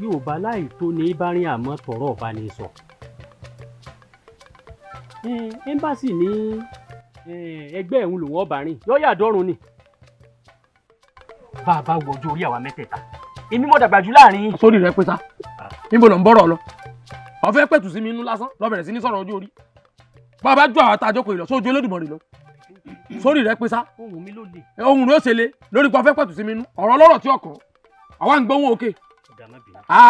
Yorùbá láì tó ní bá rìn àmọ́ tọ̀rọ̀ ọba ní sọ. Ẹ́mbáàsì ní ẹgbẹ́ ẹ̀hún lòun ọba rìn yọ́yà dọ́rùn ni. Bá a bá wo ọjọ́ orí àwa mẹ́tẹ̀ẹ̀ta, èmi mọ̀ dàgbà jù láàrin yín. Sórí rẹ pé sá, níbo ló ń bọ̀rọ̀ lọ? Ó fẹ́ pẹ̀tù sí mi inú lásán lọ bẹ̀rẹ̀ sí ní sọ̀rọ̀ ọjọ́ orí. Bàbá jọ àwọn àtàjọkọ̀ ìlọ sójú Olódùmarè lọ. Sórí rẹ pé sá. Ohùn mi ló le. Ohùn rẹ ó ṣe le lórí pé ó fẹ́ pẹ̀tù sí mi inú. Ọ̀rọ̀ ọlọ́rọ̀ tí ọkàn. Àwa ń gbóhùn òkè.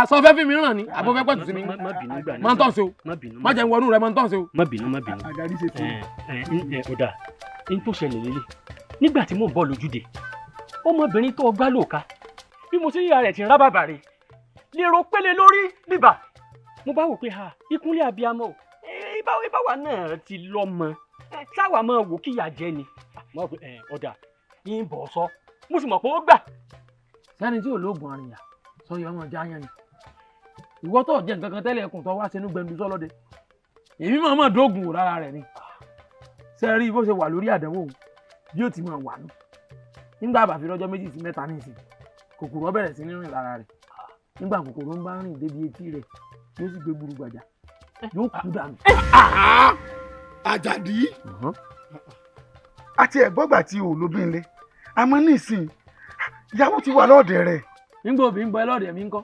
Sọ fẹ́ fi mi ràn ní àbọ̀ fẹ́ pẹ̀tù sí mi. Má bínú gbà náà. Má ń tàn sí o. Má bínú. Má jẹ́ ń wọnú rẹ, má ń tàn sí o. Má bínú, má bínú. Àjàdí ṣe sùúrù. Ẹ ọ̀dà n tó ṣẹlẹ̀ lélẹ̀ nígbà tí mò ń bọ̀ lójúde, ọmọbìnrin tó ọgbà lòka bí mo ṣe yíra rẹ̀ ti ń rábàbà rè lérò pélé lórí bíbà, mo bá wò pé ha, ìkúnlẹ̀ abiyamọ o, ìbáwa náà ti lọ́mọ sáwà máa wò kíyà jẹ ni. Mo rò pé ọ̀dà yín bọ̀ sọ, mo sì mọ̀ pé ó gbà. Sẹ́ni tí ò lóògùn àrìnyà sọ yọ ọmọ jáyán ni. Ìwọ tó jẹ nǹkan kan tẹ́lẹ̀ ẹkùn tó wá sínú gbẹndu sọlọ́dẹ. Èmi máa máa dóògùn wò lára rẹ̀ ni. Ṣé ẹ rí bó ṣe wà lórí àdánwò òun bí ó ti máa wà nù. Nígbà àbàfi lọ́jọ́ 2 sí 3 nísìn, kòkòrò ó bẹ̀rẹ̀ sí ní rìn lára rẹ̀. Nígbà kòkòrò ń bá rìn débi etí rẹ̀, yóò sì gbé gburu gbàjà, yóò kú dànù. Àjàdí, àti ẹ̀gbọ́gbà tí ò lóbi ńlẹ̀, àmọ́ nísìn ìyàwó ti wà lọ́ọ̀dẹ̀ rẹ̀. Nígbà òbí ń bọ ẹlọ́ọ̀dẹ̀ mi ń kọ́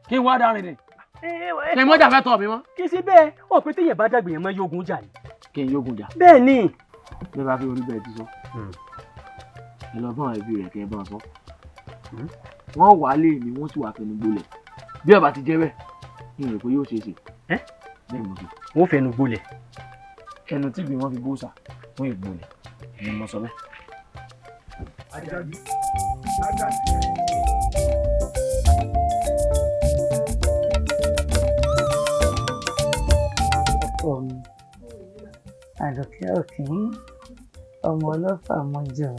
kí n wá darin rìn kí n mọ́jà fẹ́ tọ̀ mi mọ́. Kì í ṣe bẹ́ẹ̀ ọ̀ pé téèyàn bá dàgbé yẹn mọ́ yógun jà ni. Kí n yógun jà. Bẹ́ẹ̀ ni. Bẹ́ẹ̀ bá fi orí bẹ́ẹ̀ ti sọ, ẹ lọ bá àwọn ẹbí rẹ̀ kẹ́ ẹ bá wọn sọ. Wọ́n wà á lé mi, wọ́n sì wà fẹnu gbolẹ̀. Bí ọba ti jẹ́ bẹ́ẹ̀, ní ìrò pé yóò ṣeé ṣe. Bẹ́ẹ̀ mo sọ. Wọ́n fẹnu gbolẹ̀. Ẹnu tí bí wọ́n fi bóòsà wọ́n ì gbolẹ̀ ni mo sọ bẹ́ẹ̀. Àjàdí, Àjàdí. Ọkọ mi Àdùkẹ́ Ọ̀kín, ọmọ ọlọ́fà mọ́jọ,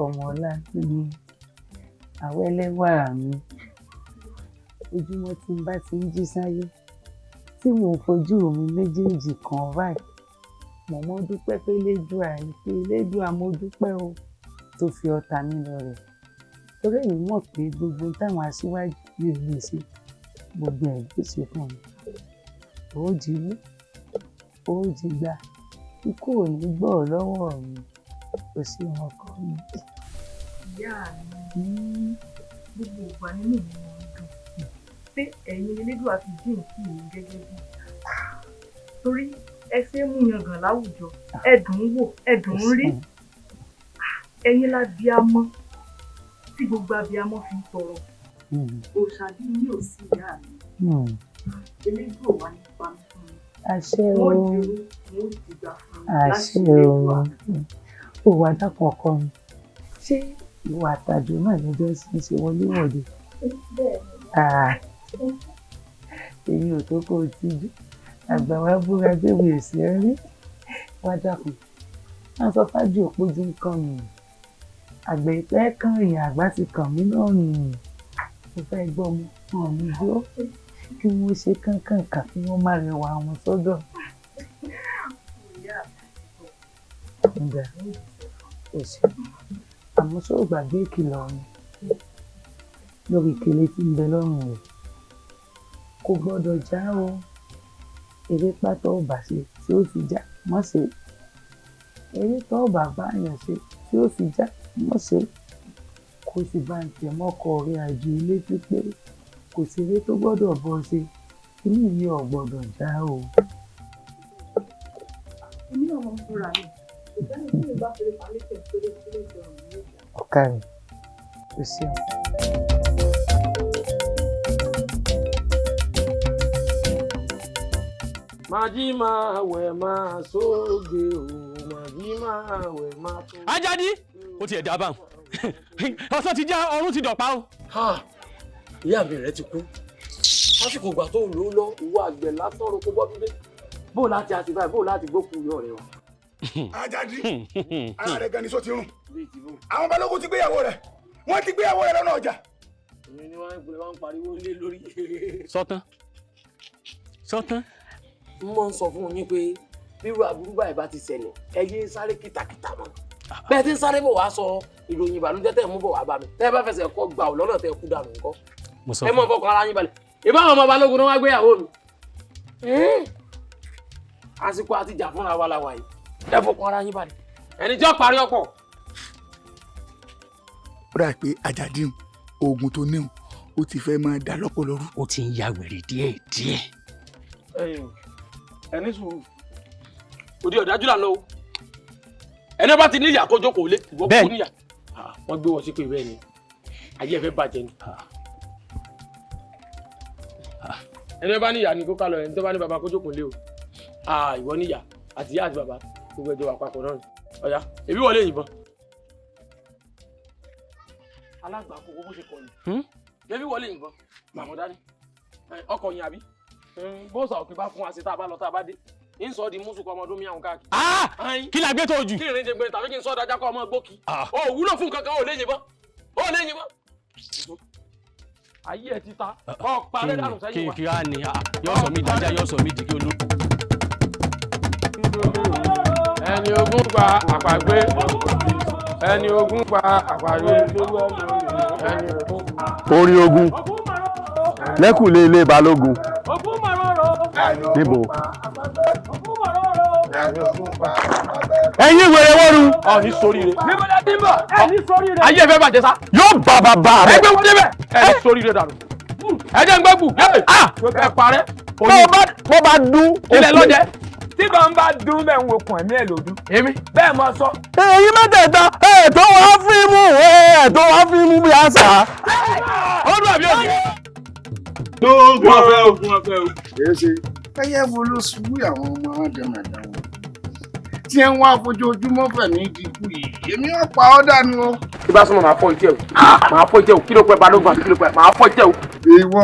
ọmọ ọláńtúndé àwẹ́lẹ́wà mi, ojúmọ́ tí n bá ti ń jí sáyé tí mò ń fojú mi méjèèjì kan báyìí, mo mọ́ dúpẹ́ pé Elédùà ní pé Elédùà, mo dúpẹ́ o tó fi ọta mi lọ rẹ̀, torí èmi mọ̀ pé gbogbo táwọn aṣíwájú yìí lè ṣe, gbogbo ẹ̀ ló ṣe fún mi. Ó jí mú, ó jí gbà, ikú ò ní gbọ́ ọ lọ́wọ́ mi. Kò sí ọkọ mi. Ìyá mi, gbogbo ìgbà nínú mi máa ń dùn pé ẹ̀yin Elédùà fi jíǹkí mi gẹ́gẹ́ bí, torí ẹ ṣe é mú yangàn láwùjọ, ẹ dùn ún wò, ẹ dùn ún rí. Ẹ̀yin lábíamọ tí gbogbo abiyamọ fi ń tọrọ. Òòṣà bí mi ò sí, ìyá mi. Elédùà wà nípa mi fún mi. Àṣẹ o. Wọ́n dirú, wọ́n dìgbà fún mi àṣẹ láti o. Elédùà. Ò wá dákun ọkọ mi, ṣé ìwà àtàjò náà lọ́jọ́ sí ń ṣe wọléwọ̀de? Bẹ́ẹ̀. Ah, èmi ò tó kó o tijú àgbà wa búra débi èsì rí. Wá dákun, wọn sọ fájú òpójú nǹkan mi, àgbẹ̀ ìpẹ́ kan ìyá àgbà ti kàn mí náà nù. Mo fẹ́ gbọ́ mu wọn mi jó kí wọ́n ṣe kánkànkà kí wọ́n má rẹwà wọn sọ́dọ̀. Ìyá mi. Ǹdà kò sí, àmọ́ ṣó o gbàgbé ìkìlọ̀ mi lórí ìkélé tí ń bẹ lọ́rùn rẹ̀? Kò gbọ́dọ̀ já o. Eré pátá ò bá ṣe tí ó fi já, mọ́ ṣe. Eré tó bá báyàn ṣe tí ó fi já, mọ́ ṣe. Kó sì bá ń tẹ̀ mọ́kọ rẹ̀ àjò ilé pípé, kò sí eré tó gbọ́dọ̀ bọ́ ṣe, kíní yìí ò gbọ́dọ̀ já o. Èmi náà mọ̀ ń fúnra mi, kò sẹ́ni tí mi bá fèrè palẹ́tẹ̀ tó lè tó lè jọrùn ní ìjà. Ọ̀kàrẹ̀, o ṣeun. Màjí máa wẹ̀ máa sóge o, màjí máa wẹ̀ máa tó. Ajadi, ó tiẹ̀ dábàá, ọ̀sán ti já, ọ̀run ti dọ̀pá o. Ìyá mi rẹ ti kú lásìkò ìgbà tó lò ó lọ, ìwọ àgbẹ̀ lásán roko bọ́dún dé. Bó o láti àti báyìí, bó o láti gbókùn yọ rẹ wa. Àjàdí, ara rẹ̀ gan ni sọ ti rùn. Àwọn balógun ti gbéyàwó rẹ̀, wọ́n ti gbéyàwó rẹ̀ lọ́nà ọjà. Èmi ni wọ́n ń pè, wọ́n ń pariwo lé lórí. Sọtán sọtán. N mọ̀ ń sọ fún yín pé bírú aburú báyìí bá ti ṣẹlẹ̀, ẹ yé sáré kìtàkìtà mọ́. Bẹ́ẹ̀ tí ń sáré bọ̀ wá sọ ìròyìn ìbànújẹ́ tẹ̀ mú bọ̀ wá bá mi, tẹ́ ẹ bá fẹsẹ̀ kọ́ gbà ọ́ lọ́nà tẹ́ kú dànù ńkọ́. Ẹ mọ̀ fọkàn ara yín balẹ̀. Ìbá àwọn ọmọ balógun náà wá gbéyàwó mi. Àsìkò àti ìjà fúnra wa la wà yìí. Ẹ fọkàn ara yín balẹ̀. Ẹni tí ó parí ọ̀pọ̀. Ó dà pé Àjàdí oògùn tó níhùn ó ti fẹ́ máa dà lọ́pọ̀lọ́rú. Ó ti ń ya wèrè díẹ̀ díẹ̀. Ẹ ní sùúrù, òdi ọ̀dájú là ń lọ o. Ẹni bá ti níyà kó jókòó lé, ìwọ kò níyà. Wọ́n gbé wọn sí pé bẹ́ẹ̀ ni ayé ẹ fẹ́ bàjẹ́ ni. Ẹni bá níyà ni kó ká lọ, ẹni tó bá ní bàbá kó jókòó lé o. Ìwọ níyà àti ìyá àti bàbá gbogbo ẹjọ́ wà papọ̀ náà ni. Ọ̀yá èmi wọlé yìnbọn. Alágbàkó bó ṣe kọ ni. Èmi wọlé yìnbọn màmú dání ọkọ̀ yín àbí bọ́sà òkè bá fún wa sí tá a bá lọ tá a bá dé ń sọ di mùsùlùkọ ọmọ ọdún mìíràn káàkiri. Kí la gbé tó jù. Kí ìrìn jẹ gbẹ tàbí kí n sọ dájá kọ ọmọ gbókì. O wúlò fún kankan, o lè yìnbọn, o lè yìnbọn. Ayé ẹ ti ta ọ parẹ́ dànù sẹ́yìn wa. Kí á ní yóò sọ mí dájá, yóò sọ mí di kí olú. Ẹni ogún pa àpagbé, ẹni ogún pa àpagbé, ẹni ogún. Orin ogun lẹ́kùlé ilé balógun níbo. Ẹ̀yin wèrè wọ́ru. Ọ ní sóríire. Níbo la ti ń bọ̀? Ẹ ní sóríire. Ayé ẹ fẹ́ bàjẹ́ sá. Yóò bá bàbá rẹ. Ẹgbẹ́ wọn débẹ̀. Ẹ ní sóríire dànù. Ẹ jẹ́ ń gbẹ́gbù. Ẹ parẹ́. Bó bá dún. Ilẹ̀ lọ́jẹ́. Tí bá ń bá dún bẹ́ẹ̀ ń wokùn ẹ̀mí ẹ̀ lòdù. Èmi. Bẹ́ẹ̀ mo sọ. Èyí mẹ́tẹ̀ẹ̀ta ẹ̀ tó wá fíìmù, ẹ̀ tó wá fíìmù bí àṣà. Ó dùn àbí òdì. Ogun ọ̀fẹ́, ogun ọ̀fẹ́ o. Kìí ṣe ẹyẹ wo ló ṣubú àwọn ọmọ àdàmàdà wọn tí ẹ ń wá fojoojúmọ́ fẹ̀mí dínkù yìí, èmi ò pa ọ́ dànù o. Tí bá súnmọ́, màá fọ́ ìtẹ́ o, màá fọ́ ìtẹ́ o. Kí ló pẹ́ balógun àti kí ló pẹ́, màá fọ́ ìtẹ́ o. Ìwọ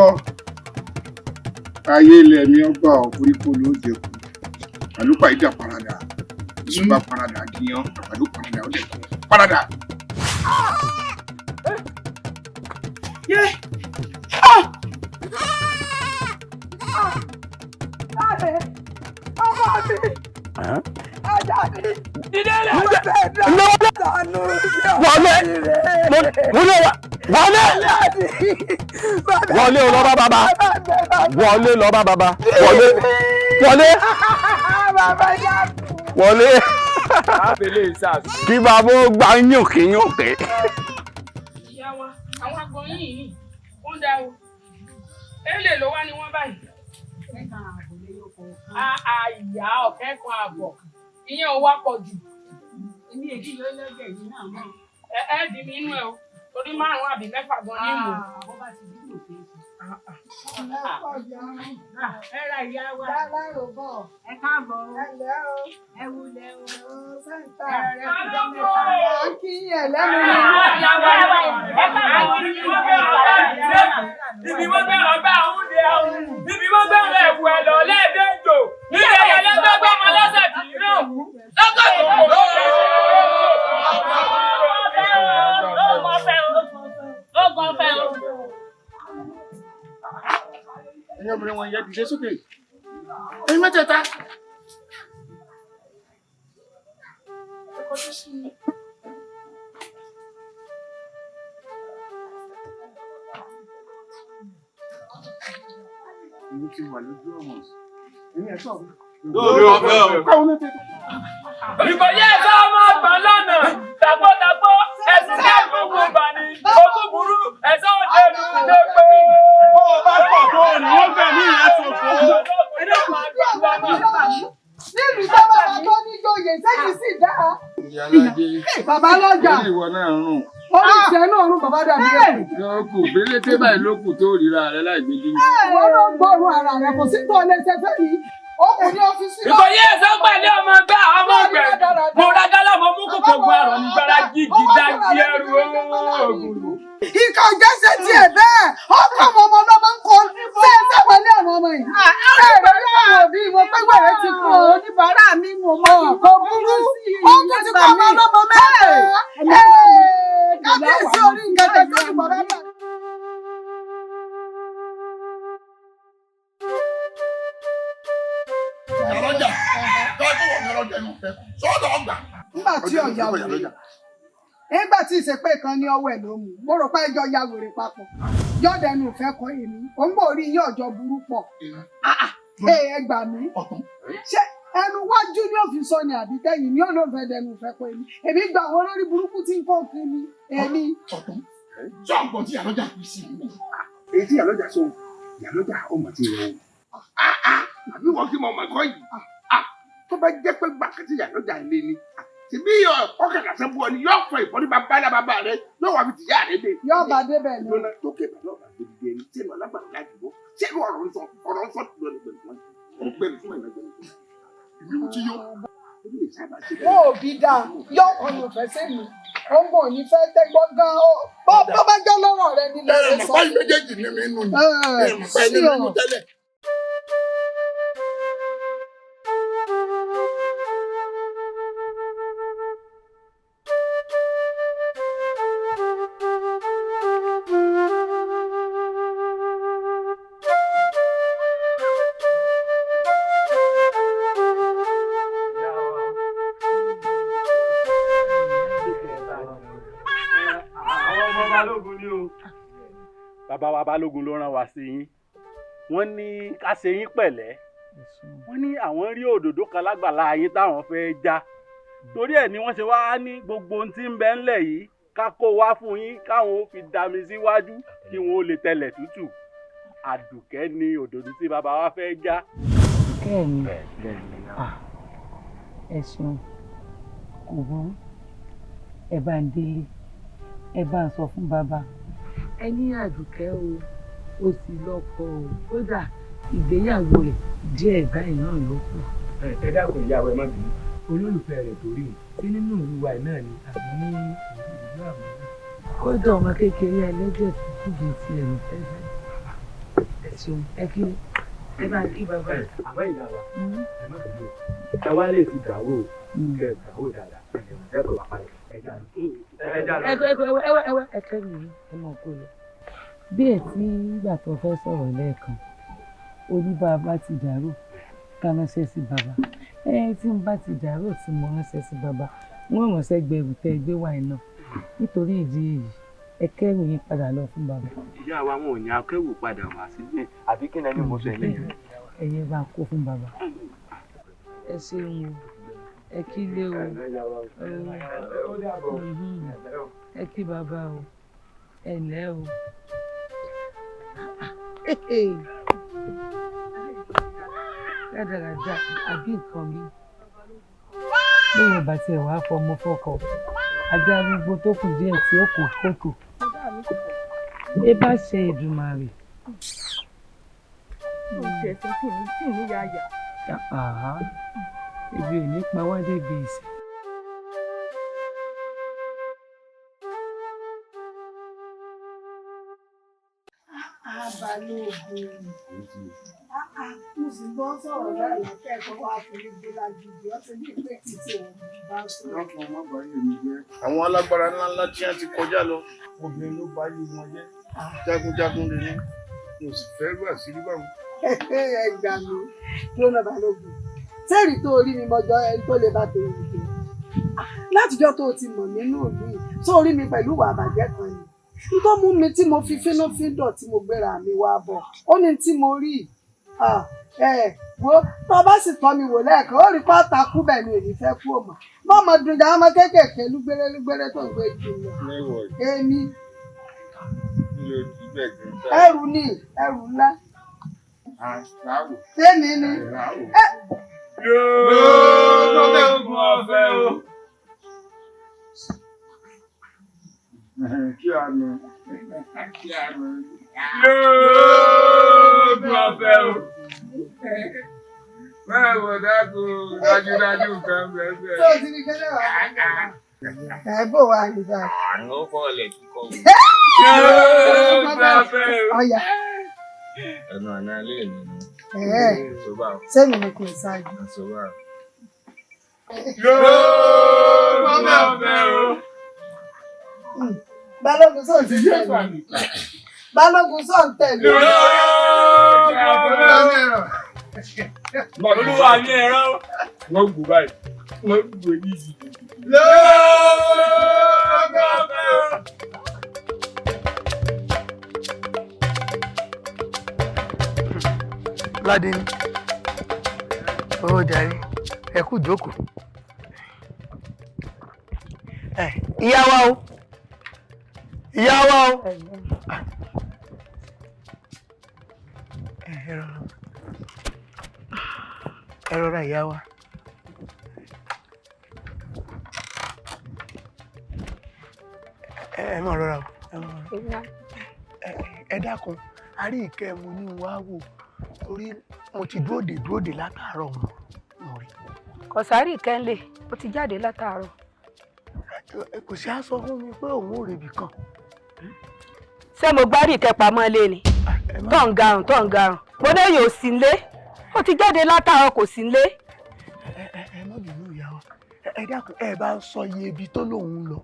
ayé ilẹ̀ mi ọgbà ọ̀koríko ló jẹ kú, àlùpà ìjà parada, ìṣúbà parada jiyàn, àgbàdo parada ó lẹ̀ kú parada. Wọlé wọlé lọ bá bàbá, wọlé lọ bá bàbá, wọlé wọlé wọlé kí bàbá ó gba yànkè yànkè. Ìyá wa, àwọn agbọ̀n yìí wọ́n dá o, èlé ló wá ní wọ́n báyìí. Àyà ọ̀kẹ́ kan àbọ̀, ìyẹn ò wá pọ̀ jù. Èmi èyí yóò lọ́jọ́ yìí náà mọ̀. Ẹ ẹ́ dì mí inú ẹ o, torí márùn-ún àbí mẹ́fà gan ní ìmọ̀. Bó bá ti dín òkè. Ẹ ra ìyá wa. Lálárò bọ̀. Ẹ káàbọ̀ o. Ẹ lẹ́ o. Ẹ wulẹ̀ o. Sẹ́ńtà. Ẹ rẹ̀ kújọ́ mẹ́ta. À ń kí ẹ lẹ́nu ni. Ibi wọ́n gbẹ̀rọ̀ ọgbà òun ni ẹ̀hún. Ibi wọ́n gbẹ̀rọ̀ ẹ̀wù ẹ̀ lọ lẹ́ẹ̀dẹ́jọ. Níbi ẹ̀yẹ lọ́gbọ́gbọ́ ọmọ lọ́sẹ̀ tì í náà wú. Lọ́gọ́ tó kò lóore. Ẹ̀yin obìnrin wọn yẹ dìde sókè, ẹ̀yin mẹ́tẹ̀ẹ̀ta. Èmi ti wà lójú ọ̀wọ̀n. Èmi ẹ̀ sọ̀rọ̀. Lórí ọ̀fẹ́ o. Káwọn ló tètè. Ìkòyí ẹ̀sọ́ ọmọ àgbà lọ́nà. Tàgbọ́tàgbọ́ ẹ̀sùn ní àgbègbè ìbàní. Ogún burú ẹ̀sọ́ òde ìlú ló pé. Bó o bá pọ̀ tó o ní wọ́n fẹ̀ ní ìrẹsòfò. Nílùú sábà tó ní joyè sẹ́yìn sì dáa. Ìyálájé. Bàbá lọ́jà. Orí ìwọ náà ń rùn. Orí ìtẹ́ náà rùn bàbá dàbí ẹ̀kú. Yóò kù bélété báyìí ló kù tó ríra rẹ láì gbé dín. Wọ́n ló gbóòórùn ara rẹ̀, kò sí tó lè ṣe fẹ́ mi. Ó kù ní ọ́fíìsì. Ìkòyí ẹ̀sọ́ pẹ̀lú ọmọ gbà ọmọ gbẹ̀. Mo ra gálà mo mú kòkò gun àrọ̀ ní gbára gígì dájí ẹrù oògùn. Ikọ̀ jẹ́sẹ̀ tiẹ̀ bẹ́ẹ̀, ó kọ́ ọmọ ọmọ ọlọ́mọ ń kọ́ ṣé ẹ sẹ́wọ̀n lé àwọn ọmọ yìí. Ṣé ẹ̀rọ yóò wò bí mo pé wẹ̀rẹ̀ ti kú o? Oníbàárà mi mo mọ̀. Kò burú, ó tún ti kọ́ ọmọ ọlọ́mọ mẹ́rin. Kábíyèsí orí nǹkan kan tó ti bọ̀ bá bá. Ìyálọ́jà, tọ́jú wọ̀ ní ọlọ́jà inú fẹ́. Sọ́dọ̀ ọgbà. Nígbà tí ọ̀yà wèrè, Nígbà tí ìsèpé kan ní ọwọ́ ẹ̀ ló mú. Mo rò pé ẹjọ́ ya wèrè papọ̀. Yọ̀dẹ̀nu ìfẹ́ kọ èmi. Ò ń bò rí yín ọjọ́ burú pọ̀. Ẹ gbà mí. Ṣé ẹnu wájú ni ó fi sọ ni àbí tẹ̀yìn ni ó ló fẹ́ dẹnu ìfẹ́ kọ èmi? Èmi gba àwọn olórí burúkú tí ń kó kiri èmi. Sọ̀gbọ̀n tí ìyálọ́jà kù sí i. Èyí tí ìyálọ́jà sọ, ìyálọ́jà ọmọ ti rẹ̀ o. Àbí wọ́n kí mo mọ̀ ẹ̀kọ́ yìí. Tó bá jẹ́ pé gbàkẹ́tì ìyálọ́jà ilé ni. Tìbí ọ̀kadà sẹ́bu ọ ni yóò fọ ìbọn ní bàbá ńlá bàbá rẹ yóò wà fi tìyá rẹ dé. Yóò bá débẹ̀ ni. Lọ́nà tó kébà yóò bá débi dé ẹni tí èmi ọlágbàrá láti bọ́. Ṣé ìlú ọ̀rọ̀ ń sọ ọ̀rọ̀ ń sọ lọ́nà Wọn ò bí dáa, yọ ọ̀nà ìfẹ́ sẹ́mi. Ó ń bọ̀ ní fẹ́ tẹ́gbọ́ gan-an. Bó bá jọ́ lọ́rọ̀ rẹ nílẹ̀ rẹ sọ. Ẹ mọ̀ báyìí méjèèjì ní mi nù ni. Ẹ mọ̀ báyìí ní mi nù tẹ́lẹ̀. Bàbá wa Balógun ló rán wa sí yín. Wọ́n ní ká ṣe yín pẹ̀lẹ́. Wọ́n ní àwọn rí òdòdó kan lágbàlá yín táwọn fẹ́ já. Torí ẹ̀ ni wọ́n ṣe wá ní gbogbo ohun tí ń bẹ ńlẹ̀ yìí ká kó wá fún yín káwọn ó fi dami síwájú kí wọn ó lè tẹlẹ̀ tútù. Àdùkẹ́ ni òdòdó tí bàbá wa fẹ́ já. Àdùkẹ́ mi, ẹ ṣeun, kò burú. Ẹ bá ń délé, ẹ bá ń sọ fún bàbá. Ẹ ní Àdùkẹ́ o, ó sì lọ́kọ o, kódà ìgbéyàwó rẹ̀ díẹ̀ báyìí náà ló kù. Ẹ dákun ìyàwó, ẹ má bínú. Olólùfẹ́ rẹ̀ tó rí o, ṣé nínú ìlú wa náà ni àbí ní ìlú àmọ́ náà? Kódà ọmọ kékeré ẹlẹ́jẹ̀ tútù bíi tiẹ̀ ló fẹ́ fẹ́. Ẹ ṣeun, ẹ kí ẹ bá kí bàbá. Àmọ́ ìyá wa, ẹ má bínú, ẹ wá lè ti dàwó kẹ dàwó dáadáa, ẹ kò wá padà. Ẹ ẹ kẹ́rù yìí, ẹ mọ̀ kó lọ. Bí ẹ tí ìgbà tó fẹ́ sọ̀rọ̀ lẹ́ẹ̀kan, ó ní bàbá ti dàrú ká ránṣẹ́ sí bàbá. Ẹ tí n bá ti dàrú tí mo ránṣẹ́ sí bàbá, wọ́n ránṣẹ́ gbẹrù tẹ́ gbé wáyé náà. Nítorí ìdí èyí, ẹ kẹ́rù yín padà lọ fún bàbá. Ìyá wa wọn ò ní akẹ́wù padà wá sílé àbí kí ni mo sọ ẹ̀yìn. Ẹyẹ bá kó fún bàbá. Ẹ ṣeun o, ẹ kí lé o, ẹ kí bàbá o, ẹ ǹlẹ́ o. Rádaràda àbí nǹkan mi. Lẹ́yìn ọba tí ẹ wàá fọmọ fọkọ, ajá arúgbó tó kù díẹ̀ tí ó kù kókò. Ẹ bá ṣe Èdùmàrè. Mo tiẹ̀ sọ fún mi tí ní yáyà. Ebi ò ní pa wá débi ìsìn. Balógun, mo sì gbọ́ sọ̀rọ̀ báyìí kẹ́kọ̀ọ́ wá forí gbéra gidi, ó ti ní pé kì í ṣe òun bá sọ̀rọ̀. Lọ́kàn má bàa yé mi jẹ́. Àwọn alágbára ńláńlá tí wọ́n ti kọjá lọ, obìnrin ló bá yé wọn jẹ́. Jagunjagun lè ní, mo sì fẹ́ rú àṣírí báwọn. Ẹ gbà mí, lónà Balógun. Sẹ́ẹ̀rì tó rí mi mọ́jọ́ ẹni tó lè bá tèmi jẹ́. Látijọ́ tó o ti mọ̀ nínú ìlú yìí, tó rí mi pẹ̀lú ìwà àbàjẹ́ kan ni. N tó mú mi tí mo fi fínúfíndọ̀ tí mo gbéra mi wá bọ̀, ó ní tí mo rí. Wo tó bá sì tọ́ mi wò lẹ́ẹ̀kan, ó rí pátá kú bẹ́ẹ̀ ni èmi fẹ́ kú òmò. Mọ́mọ́ dunjà ọmọ kéékèèké lúgbéré lúgbéré tó ń gbé jù lọ. Èmi ẹrù ni ẹrù ńlá. Tèmi ni. Lóògùn ọ̀fẹ́ o. Kí a nù. Kí a nù. Lóògùn ọ̀fẹ́ o. Báwo wò dákun dájúdájú nǹkan bẹ́ẹ̀ bẹ́ẹ̀. Tó o ti ní kẹ́lẹ́ wà á. Ẹ bò wá ní báyìí. Àrùn ó kọ́ ọ̀lẹ̀ kíkọ́ wò. Lóògùn ọ̀fẹ́ o. Ọ̀yà. Ẹnu àná ilé mi ni. Sẹ́mi ni kò ṣáájú. Lóògùn ọ̀fẹ́ o. Balógun sọ̀ ti tẹ̀lé. Balógun sọ̀ ń tẹ̀lé. Olúwa mi ẹ̀rọ. Wọ́n gbó báyìí, wọ́n gbó ní ìdìbò. Lọ́gọ́fẹ́. Ládé ní ó jàre, ẹ kú jókòó. Ẹ ìyá wa o, ìyá wa o. Ẹ rọra, ẹ rọra ìyá wa. Ẹ má rọra o, ẹ má rọra. Ẹ dákun, a rí ìkẹ́ mo ní wá wò torí mo ti dúró dè dúró dè látàárọ̀ mo rí. Kọ̀sárì kẹ́ńlẹ̀ ó ti jáde látàárọ̀. Kò sí á sọ fún mi pé òun ò rèbì kan. Ṣé mo gbárí ìkẹpamọ́ lé ni? Tó ń garùn tó ń garùn. Mo ní yóò sí nlé. Ó ti jáde látàárọ̀ kò sí nlé. Ẹ má bínú ìyá wa, ẹ dákun, ẹ bá ń sọ iye ibi tó lòun lọ.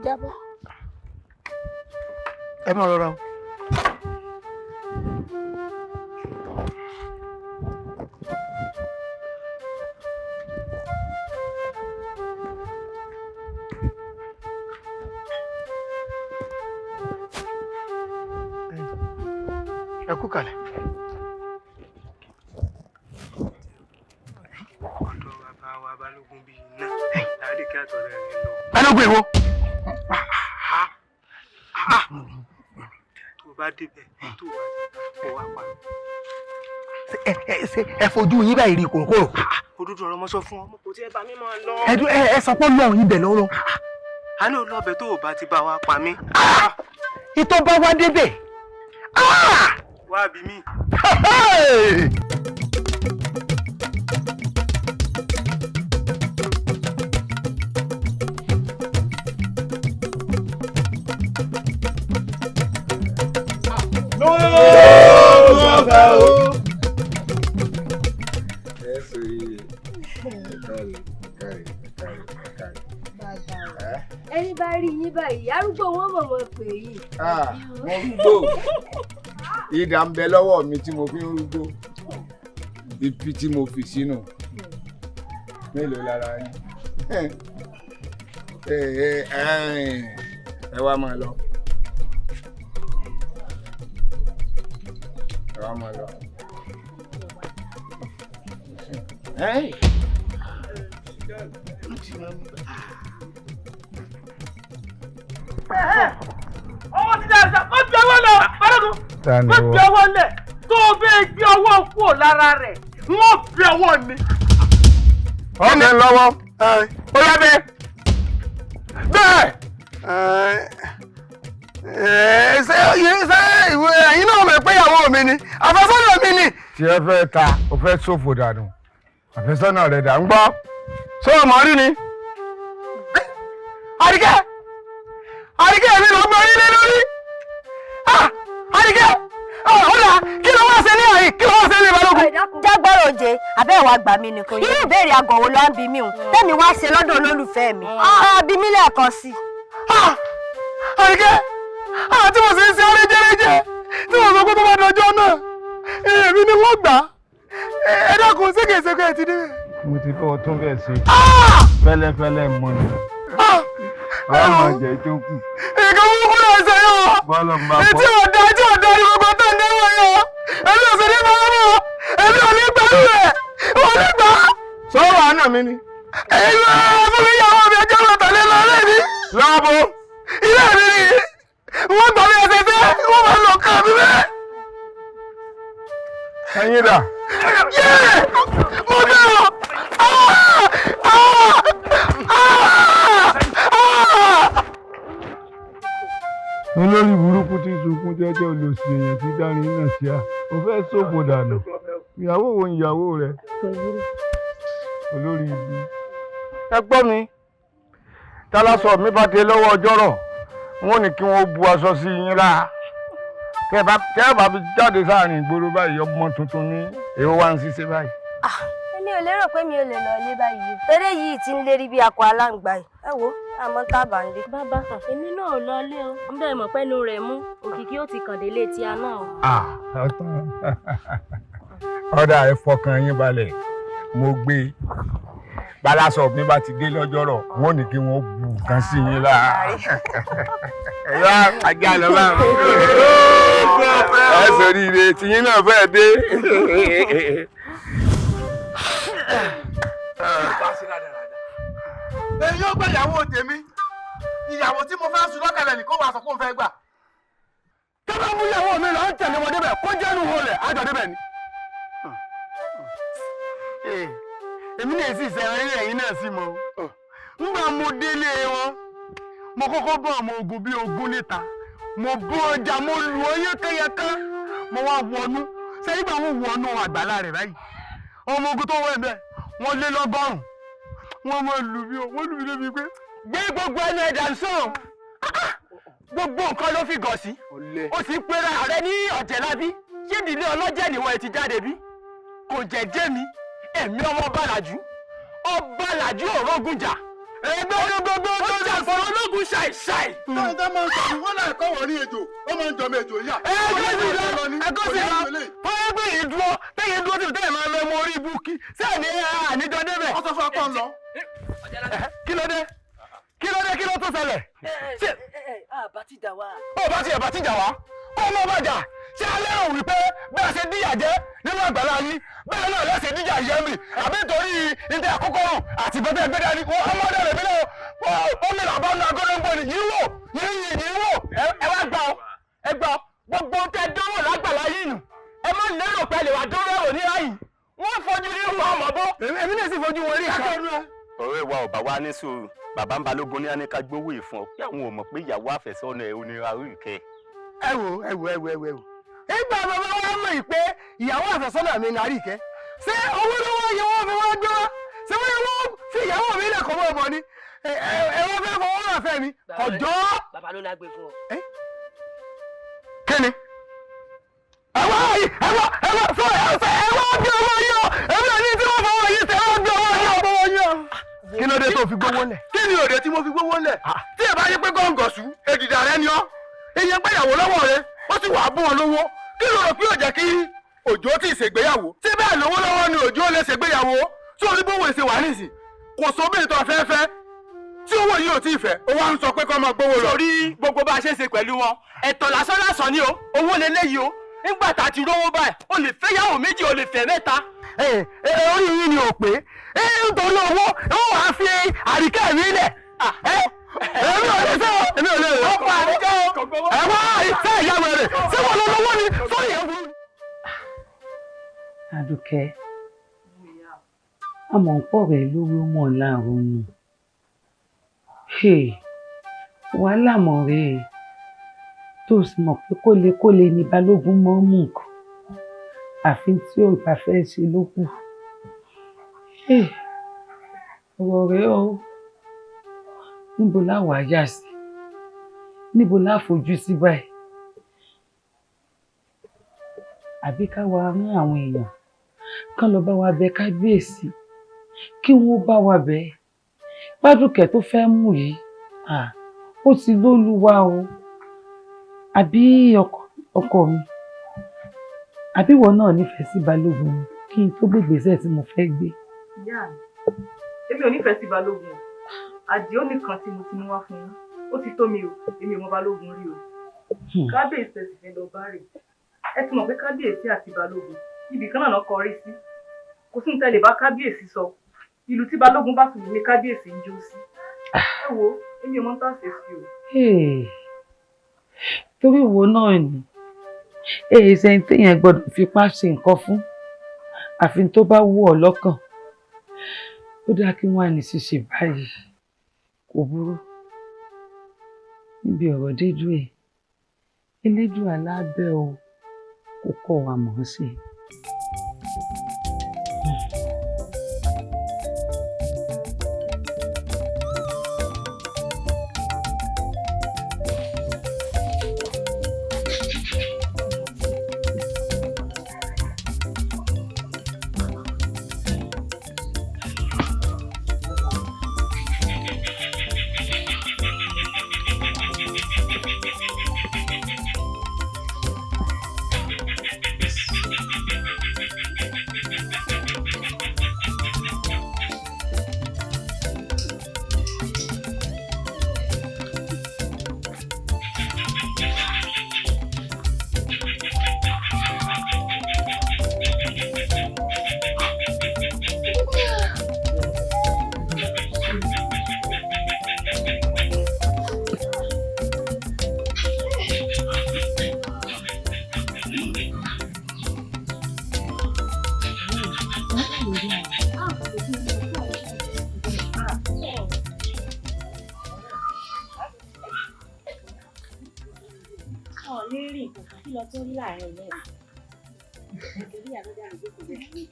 Jábọ́. Ẹ má rọra o. Ẹ kú kalẹ̀. Ọ̀dọ̀ bàbá wa Balógun bíi iná láàrin kí àtọ̀rẹ́ rẹ̀ lọ. Balógun èwo? Tó o bá débẹ̀ tó o bá débẹ̀ kó wá pa. Ṣé ẹ fojú yín báyìí rí kòrókòrò? Òdodo ọ̀rọ̀ mo sọ fún ọ, mo kò tí ẹ bá mi máa lọ. Ẹ sọ pé lọ́hùn ibẹ̀ lọ́rọ̀. A ní olóòbẹ̀ tó o bá ti bá wa pa mí. Ìtọ́ bá wá débẹ̀. Wá bí mi. Lọ́gọ́fẹ́ o. Ẹ sọ yìí, ẹ káre, ẹ káre, ẹ káre, ẹ káre. Ẹni bá rí yín báyìí, arúgbó wọn mọ̀mọ́ pè yín. Mo rúgbó, idà ń bẹ lọ́wọ́ mi tí mo fi ń rúgbó, ibi tí mo fi sínú mélòó lára yín. Ẹ wá máa lọ, ẹ wá máa lọ. Ọwọ́ ti dára, ó gbé ọwọ́ lọ, Balógun. Ó gbé ọwọ́ lẹ̀, tó o bẹ́ẹ̀ gbé ọwọ́ kúrò lára rẹ̀, wọ́n gbé ọwọ́ mi. Ọmọ ẹ lọ́wọ́, ó yá bẹ́ẹ̀. Bẹ́ẹ̀. Ṣé ìwé ẹ̀yin náà mọ̀ pé ìyàwó mi ni, àfẹ́sọ́nà mi ni. Tí ẹ fẹ́ ta, o fẹ́ ṣòfò dànù, àfẹ́sọ́nà rẹ̀ dà ń gbọ́. Ṣé o mọ̀ rí ni? Àríkẹ́! Àríkẹ́ mi ló gbọ́ nílé lórí. Àríkẹ́! Ọ̀dà kí ló wá ṣe ní àyè? Kí ló wá ṣe ní Balógun? Jágbọ́rọ̀ oje, àbẹ́ ìwà gbà mí nìkan. Irú ìbéèrè àgọ̀ wo ló ń bi mí o? Tẹ́mi wá ṣe lọ́dọ̀ olólùfẹ́ mi. Bí mi lẹ́ẹ̀kan sí. Àríkẹ́! Àti mo sì ń ṣe ọ́ léjéléjé tí mo sọ pé tó bá dọjọ́ náà, èmi ni wọ́n gbà á. Ẹ dákun, ṣé kìí ṣe pé ẹ ti débẹ̀? Mo ti bọ́ tún bẹ́ẹ̀ ṣe fẹ́lẹ́fẹ́lẹ́ mọ́ ni. Ọmọ jẹ tó kù. Nǹkan burúkú náà ṣe yọ. Bọ́lá ń bá bọ́. Etí ọ̀dà etí ọ̀dà ni gbogbo tó ń dẹ́wọ̀ yọ. Èmi ò sì ní bá wọn mọ̀. Èmi ò ní gbà rẹ̀. Ò ní gbà. Sọ́wọ́ àná mi ni. Èmi ò fún mi ìyàwó mi ẹjọ́ lọ tẹ̀lé lọ ilé mi. Lọ́bù. Ilé mi ni. Wọ́n gbà mí ẹsẹ̀ sẹ́. Wọ́n máa lọ kàn mí bẹ́ẹ̀. Ẹyin dà. Yé! Mo dé o! Olórí burúkú tí sunkún jẹ́jẹ́ olóṣì èèyàn tí dárin náà sí a ò fẹ́ ṣòfò dànù. Ìyàwó wo ni ìyàwó rẹ? Olórí ibu. Ẹ gbọ́ mi, tálásọ mi bá dé lọ́wọ́ ọjọ́rọ̀, wọ́n ní kí wọ́n bu aṣọ sí yín lára. Tẹ́ ẹ bá fi jáde sáàrin ìgboro báyìí, ọmọ tuntun ní èwo wá ń ṣiṣẹ́ báyìí. Èmi ò lérò pé mi ò lè lọ ilé báyìí o. Eré yìí ti ń lérí bí akọ aláǹgbá yìí. Ẹ wo, Àmọ́ tábà ń lé. Bàbá, èmi náà ò lọlé o. Ń bẹ́ẹ̀ mọ̀ pẹ́nu rẹ̀ mú òkìkí ó ti kàn délé tí a náà o. Ọ̀dà, ẹ fọkàn yín balẹ̀, mo gbé e. Balásọ mi bá ti dé lọ́jọ́rọ̀, wọ́n ní kí wọ́n bu nǹkan sí yín lára. Ẹ̀yà ajá lọ bá wọn. Ẹ sọ̀rọ̀ ire tìyín náà fẹ́ẹ́ dé. Èyí ó gbé ìyàwó tèmi, ìyàwó tí mo fẹ́ sùn lọ́kàlẹ̀ ní kó wàá sọ pé òun fẹ́ gbà. Tó bá mú ìyàwó mi lọ ń tẹ̀lé wọn débẹ̀, kó jẹ́nu wọlé àjọ débẹ̀ ni. Èmi náà sì sẹ́wọ̀n ilé ẹ̀yin náà sì mọ́ o. Ńgbà mo délé wọn, mo kọ́kọ́ bọ́ ọmọ ogun bíi 20 níta, mo bó ọjà, mo lù ọ́ yékéyéké, mo wá wọnú. Sẹ́yìn gbà wọ́n wọnú àgbàlá rẹ̀ báyìí, ọmọ ogun tó wọ̀ ẹ̀ bẹ́ẹ̀ wọ́n lé 100. Wọ́n máa lù mí o, wọ́n lù mí débi pé gbé gbogbo ẹnu ẹ̀dá sàn, gbogbo nǹkan ló fi gọ̀ sí. Ó sì ń pera rẹ ní ọ̀jẹ̀lábí. Ṣé ìdílé ọlọ́jẹ̀ nìwọ̀n ẹ̀ ti jáde bí? Kò jẹ́jẹ́ mi, èmi ọmọ Ọbalàjú, Ọbalàjú òrógùnjà. Ẹgbẹ́ gbogbo tó jà fún ológun ṣàìṣàì. Táwọn tó máa ń sọ wọ́n láì kọ́ wọ́n ní ejò, ó máa ń jọmọ ejò yá. Ẹgbẹ́ sì lọ, ẹgbẹ́ sì lọ. Fọyẹ́gbẹ́ yìí dúró, tẹ́yìn dúró tìbí tẹ́yìn máa mẹ́mú orí ibú kí. Sẹ́ẹ̀ ni àníjọ débẹ̀. Wọ́n sọ fún apá ń lọ. Kí ló dé? Kí ló dé? Kí ló tún ṣẹlẹ̀? Àbá ti jà wá. Ó bá ti ẹ̀bá ti jà wá. Kó mọ́ bàjá. Ṣé a lérò wípé bẹ́ẹ̀ ṣe díyà jẹ́ nínú àgbàlá yín, bẹ́ẹ̀ náà lẹ́sẹ̀ díyà yẹ́ mi, àbí nítorí ìdí àkókò rùn àti ìbọn tẹ́ gbé dání, wọ́n ọmọdé rẹ̀ mílẹ̀ ó mi làbá nu agọ́dọ́gbò ni yìí wò yìí yìí wò. Ẹ wá gbà ọ́, ẹ gbà ọ́, gbogbo tẹ dánwò lágbàlá yìí nù, ẹ má lérò pé lè wà dánwò ẹ̀rọ ní ráyìí, wọ́n fojú rí wọn ọmọ bó. Èmi náà sì fojú wọn rí ìka. Ọ̀rẹ́ wa ò bá wa ní sùúrù, bàbá ń Balógun ní àníká gbówó ìfún ọ pé àwọn ò mọ̀ pé ìyàwó àfẹ́sọ́nà ẹ̀ onírà rí ìkẹ́. Ẹ wò, ẹ wò, ẹ wò, ẹ wò, ẹ wò, ìgbà bàbá wa mọ̀ yìí pé ìyàwó àfẹ́sọ́nà mi ní Àríkẹ́, ṣé owó lówó yẹ wọ́n fi wọ́n gbé wá? Ṣé wọ́n yẹ wọ́n fi ìyàwó mi lẹ̀ kọ́ mọ́ ọmọ ni? Ẹ wọ́n fẹ́ fọwọ́ rà fẹ́ mi ọjọ́. Bàbá ló lágbè fún ọ. Kí ni? Ẹ wá ẹ wá ẹ wá fún ẹ fẹ ẹ wá gbé ọmọ yìí o, èmi ò ní tí wọ́n fọwọ́ yìí tẹ ẹ wá gbé ọmọ yìí o. Kí ló dé tó fi gbówó lẹ̀? Kí ni òde tí mo fi gbówó lẹ̀? Tí ẹ bá yí pé gọ́ǹgọ̀ sú èdìdà rẹ ni ọ́, èyàn gbéyàwó lọ́wọ́ rẹ, ó sì wàá bún ọ lówó. Kí ló rò pé ó jẹ́ kí Òjó tí ì ṣègbéyàwó? Tí bẹ́ẹ̀ lówó lọ́wọ́ ni Òjó lè ṣègbéyàwó. Tí orí bówó ṣe wà nísìn, kò sóbìnrin tó fẹ́ fẹ́ tí owó yìí ò tí ì fẹ́, ó wá ń sọ pé kó máa gbówó lọ. Sórí gbogbo bá a ṣe ń ṣe pẹ̀lú wọn, ẹ̀tọ́ lásán lásán ni o, owó leléyìí o. Nígbà tá a ti rówó báyìí, o lè fẹ́ yàwó méjì, o lè fẹ́ mẹ́ta. Orí yín ni ò pé, nítorí owó ó wàá fi Àríkẹ́ mi lẹ̀. Èmi ò lè sọ, èmi ò lè rẹ. Ọ̀pọ̀ Àríkẹ́ o. Ẹ wá ìfẹ́ ìyàwó rẹ̀, ṣé wọ́n lọ lọ́wọ́ ni? Sórí ìyàwó. Àdùkẹ́, àmọ̀ ń pọ̀ rẹ̀ lórí ọmọ láàrún nù. Wàhálà mọ̀ rẹ̀ tó sì mọ̀ pé kólékólé ni Balógun mọ́ mú nǹkan, àfi tí ò bá fẹ́ ṣe ló kù. Ọ̀rọ̀ rẹ̀ o, níbo láwàá yà sí, níbo láfojú sí báyìí? Àbí ká wa rán àwọn èèyàn kán lọ bá wa bẹ̀ kábíyèsí, kí wọ́n bá wa bẹ̀ Bádùkẹ́ tó fẹ́ mú yìí, ó ti lólúwa o. Àbí ọkọ mi, àbí ìwọ náà nífẹ̀ẹ́ sí Balógun kí n tó gbé ìgbésẹ̀ tí mo fẹ́ gbé? Ìyá mi, èmi ò nífẹ̀ẹ́ sí Balógun o. Àdìó nìkan tí mo ti mú wá fún yín, ó ti tó mi o, èmi ò mọ Balógun rí o. Kábíyèsí ẹ sì fẹ́ lọ bá rè. Ẹ ti mọ̀ pé kábíyèsí àti Balógun ibì kan náà lọ kọrí sí. Kò sí ní tẹ́lẹ̀ bá kábíyèsí sọ. Ìlú tí Balógun bá sùn ní kábíyèsí ń jó sí. Ẹ wo, èmi ò mọ tá a ṣe sí o. Torí wo náà ni èyí ṣe ń téèyàn gbọ́dọ̀ fipá ṣe nǹkan fún, àfi tó bá wù ọ́ lọ́kàn. Ó dáa kí wọ́n á ní ṣíṣe báyìí, kò burú. Níbi ọ̀rọ̀ dédú ẹ̀, Elédùà lábẹ́ o, kò kọ́ wa mọ̀ ọ́n ṣe. ní rí nǹkan kan kí lọ tó rí láàrin ilé ẹ̀. Nítorí àlọ́jà rẹ̀ jókòó bẹ́ẹ̀.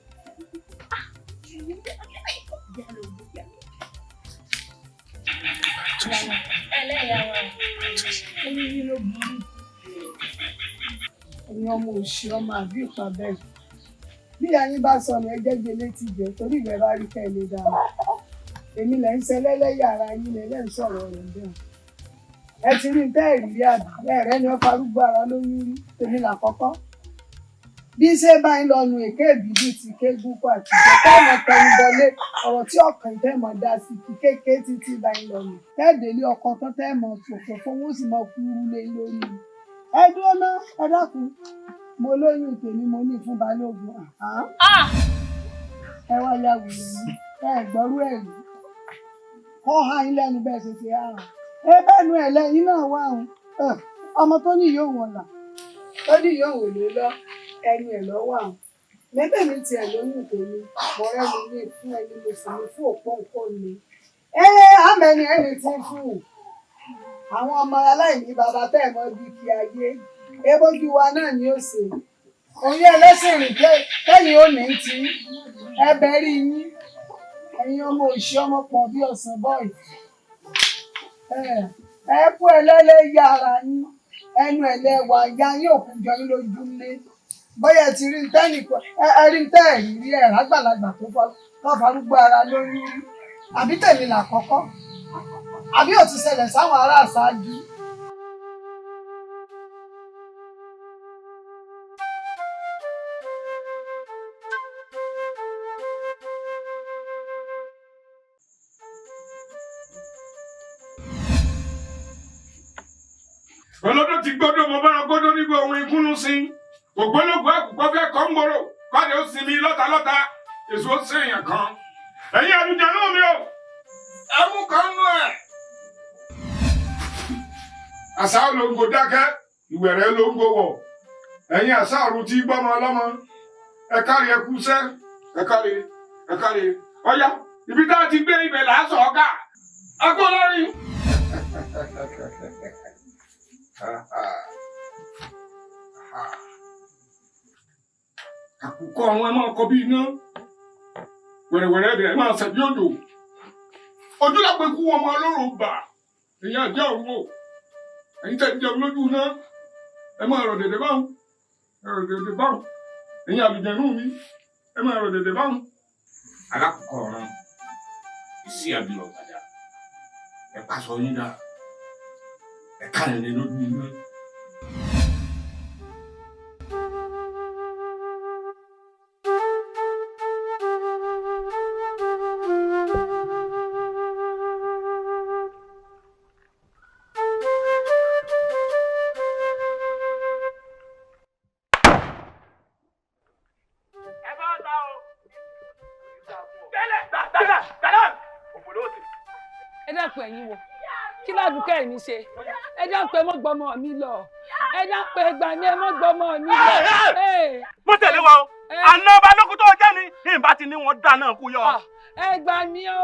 Ẹlẹ́yà wa, orí yín ló burú. Ẹ̀yin ọmọ òṣì ọmọ àbí ìpa bẹ́ẹ̀. Bí ayín bá sọnù ẹ jẹ́jẹ́ létí jẹ torí ìrẹ́ bá rí kẹ́ ẹ lè dànù. Èmi lẹ̀ ń ṣẹlẹ́lẹ́yà ara yín lẹ̀ lẹ́ ń sọ̀rọ̀ rẹ̀ bẹ́ẹ̀. Ẹ ti rí tẹ́ ẹ̀rí rí àbí ẹ̀rẹ́ ni wọ́n farúgbó ara lóyún rí tèmi làkọ́kọ́. Bí ṣé báyìí lọ́nu èké ìbídùn ti kégún kó àti ìjọ tẹ́ẹ̀mọ̀ tẹnubọlé ọ̀rọ̀ tí ọkàn tẹ́ẹ̀mọ̀ dá sí kí kéèké títí báyìí lọ́nu. Tẹ́ẹ̀délé ọkọ tán tẹ́ẹ̀mọ̀ ṣòfò fowó sì mọ kúrú lé lórí. Ẹ dúró ná, ẹ dákun, mo lóyún tèmi mo ní fún Balógun. Ẹ wá ya wèrè ni, ẹ gbọ́rú ẹ̀ rí. Kọ́ ha yín lẹ́nu bẹ́ẹ̀ ṣe ṣe àrùn. Ẹ bẹ́ẹ̀ nu ẹ̀ lẹ́yìn náà wà ń. Ọmọ tó ní yóò wọ̀n là, tó ní yóò wò lé lọ, ẹnu ẹ̀ lọ́wọ́ àwọn. Mẹ́bẹ̀ mi tiẹ̀ lóyún tèmi, mo rẹ́ni ní fún ẹni mo sì ní fún òpó nǹkan mi. Ẹ àmẹ́ni ẹni tí ń fún un. Àwọn ọmọ aláìní bàbá tẹ́ ẹ̀ mọ́ bí kí ayé. Ebójú wa náà ni ó ṣe. Òye ẹlẹ́sìn rìn kẹ́yìn ó ní ti. Ẹ bẹ̀rí yín. Ẹ̀yin ọmọ òṣì ọmọ pọ̀ bí ọ̀sán bọ́ọ̀ì. Ẹ kú ẹlẹ́lẹ́yà ara yín. Ẹnu ẹlẹ́wà ya yín òkú jọ yín lójú lé. Bóyá ẹ ti rí tẹ́nìkan ẹ rí tẹ́ ẹ̀rí rí ẹ̀ rágbàlagbà tó farúgbó ara lóyún rí. Àbí tèmi làkọ́kọ́. Àbí ò ti ṣẹlẹ̀ sáwọn ará àṣáájú. Ọlọ́dún ti gbọ́dọ̀ mo bára gbọ́dọ̀ nígbà ohun ìkúnnú sí i. Ògbólógbòó àkùkọ fẹ́ kọ́ ń gbòòrò kọ́ni ó sinmi lọ́talọ́ta èso ó sèèyàn kan. Ẹ̀yin àlùjànnú mi o, ẹ mú kan nú ẹ̀. Àṣà olóńgbò dákẹ́, ìwẹ̀rẹ̀ olóńgbò wọ̀. Ẹ̀yin àṣà ọ̀run tí gbọ́mọ ọlọ́mọ. Ẹ káre ẹ kúṣẹ́, ẹ káre, ẹ káre. Ọ̀yá, ibi tá a ti gbé ibẹ̀ là á sọ̀ ọ́ ká. Ẹ kú lórí. Àkùkọ àwọn ẹ máa kọ bí iná wẹ̀rẹ̀wẹ̀rẹ̀ rẹ̀ máa ṣẹ̀ bí òjò ojú lápẹ̀ kú ọmọ ọlọ́run bà èyí àjẹ́ òun o ẹ̀yin tẹ̀ ń jẹun lójú iná ẹ máa rọ̀ dẹ̀dẹ̀ báwọn ẹ rọ̀ dẹ̀dẹ̀ báwọn ẹ̀yin àlùjẹ̀nú mi ẹ máa rọ̀ dẹ̀dẹ̀ báwọn. Alákùkọ ọ̀run ìsí àbílọ̀ gbàdá ẹ pàṣọ yín dá ẹ káyọ̀ ní lójú iná. Ẹ dákun ẹ̀yin wo kí ládùúkẹ́ mi ṣe, ẹ dákun ẹ mọ́ gbọ́mọ mi lọ, ẹ dákun ẹ gbà mí ẹ mọ́ gbọ́mọ mi lọ. Mo tẹ̀lé wa o, àná Balógun tó jẹ́ ni ìbá ti ní wọn dáná kú yọ. Ẹ gbà mí o,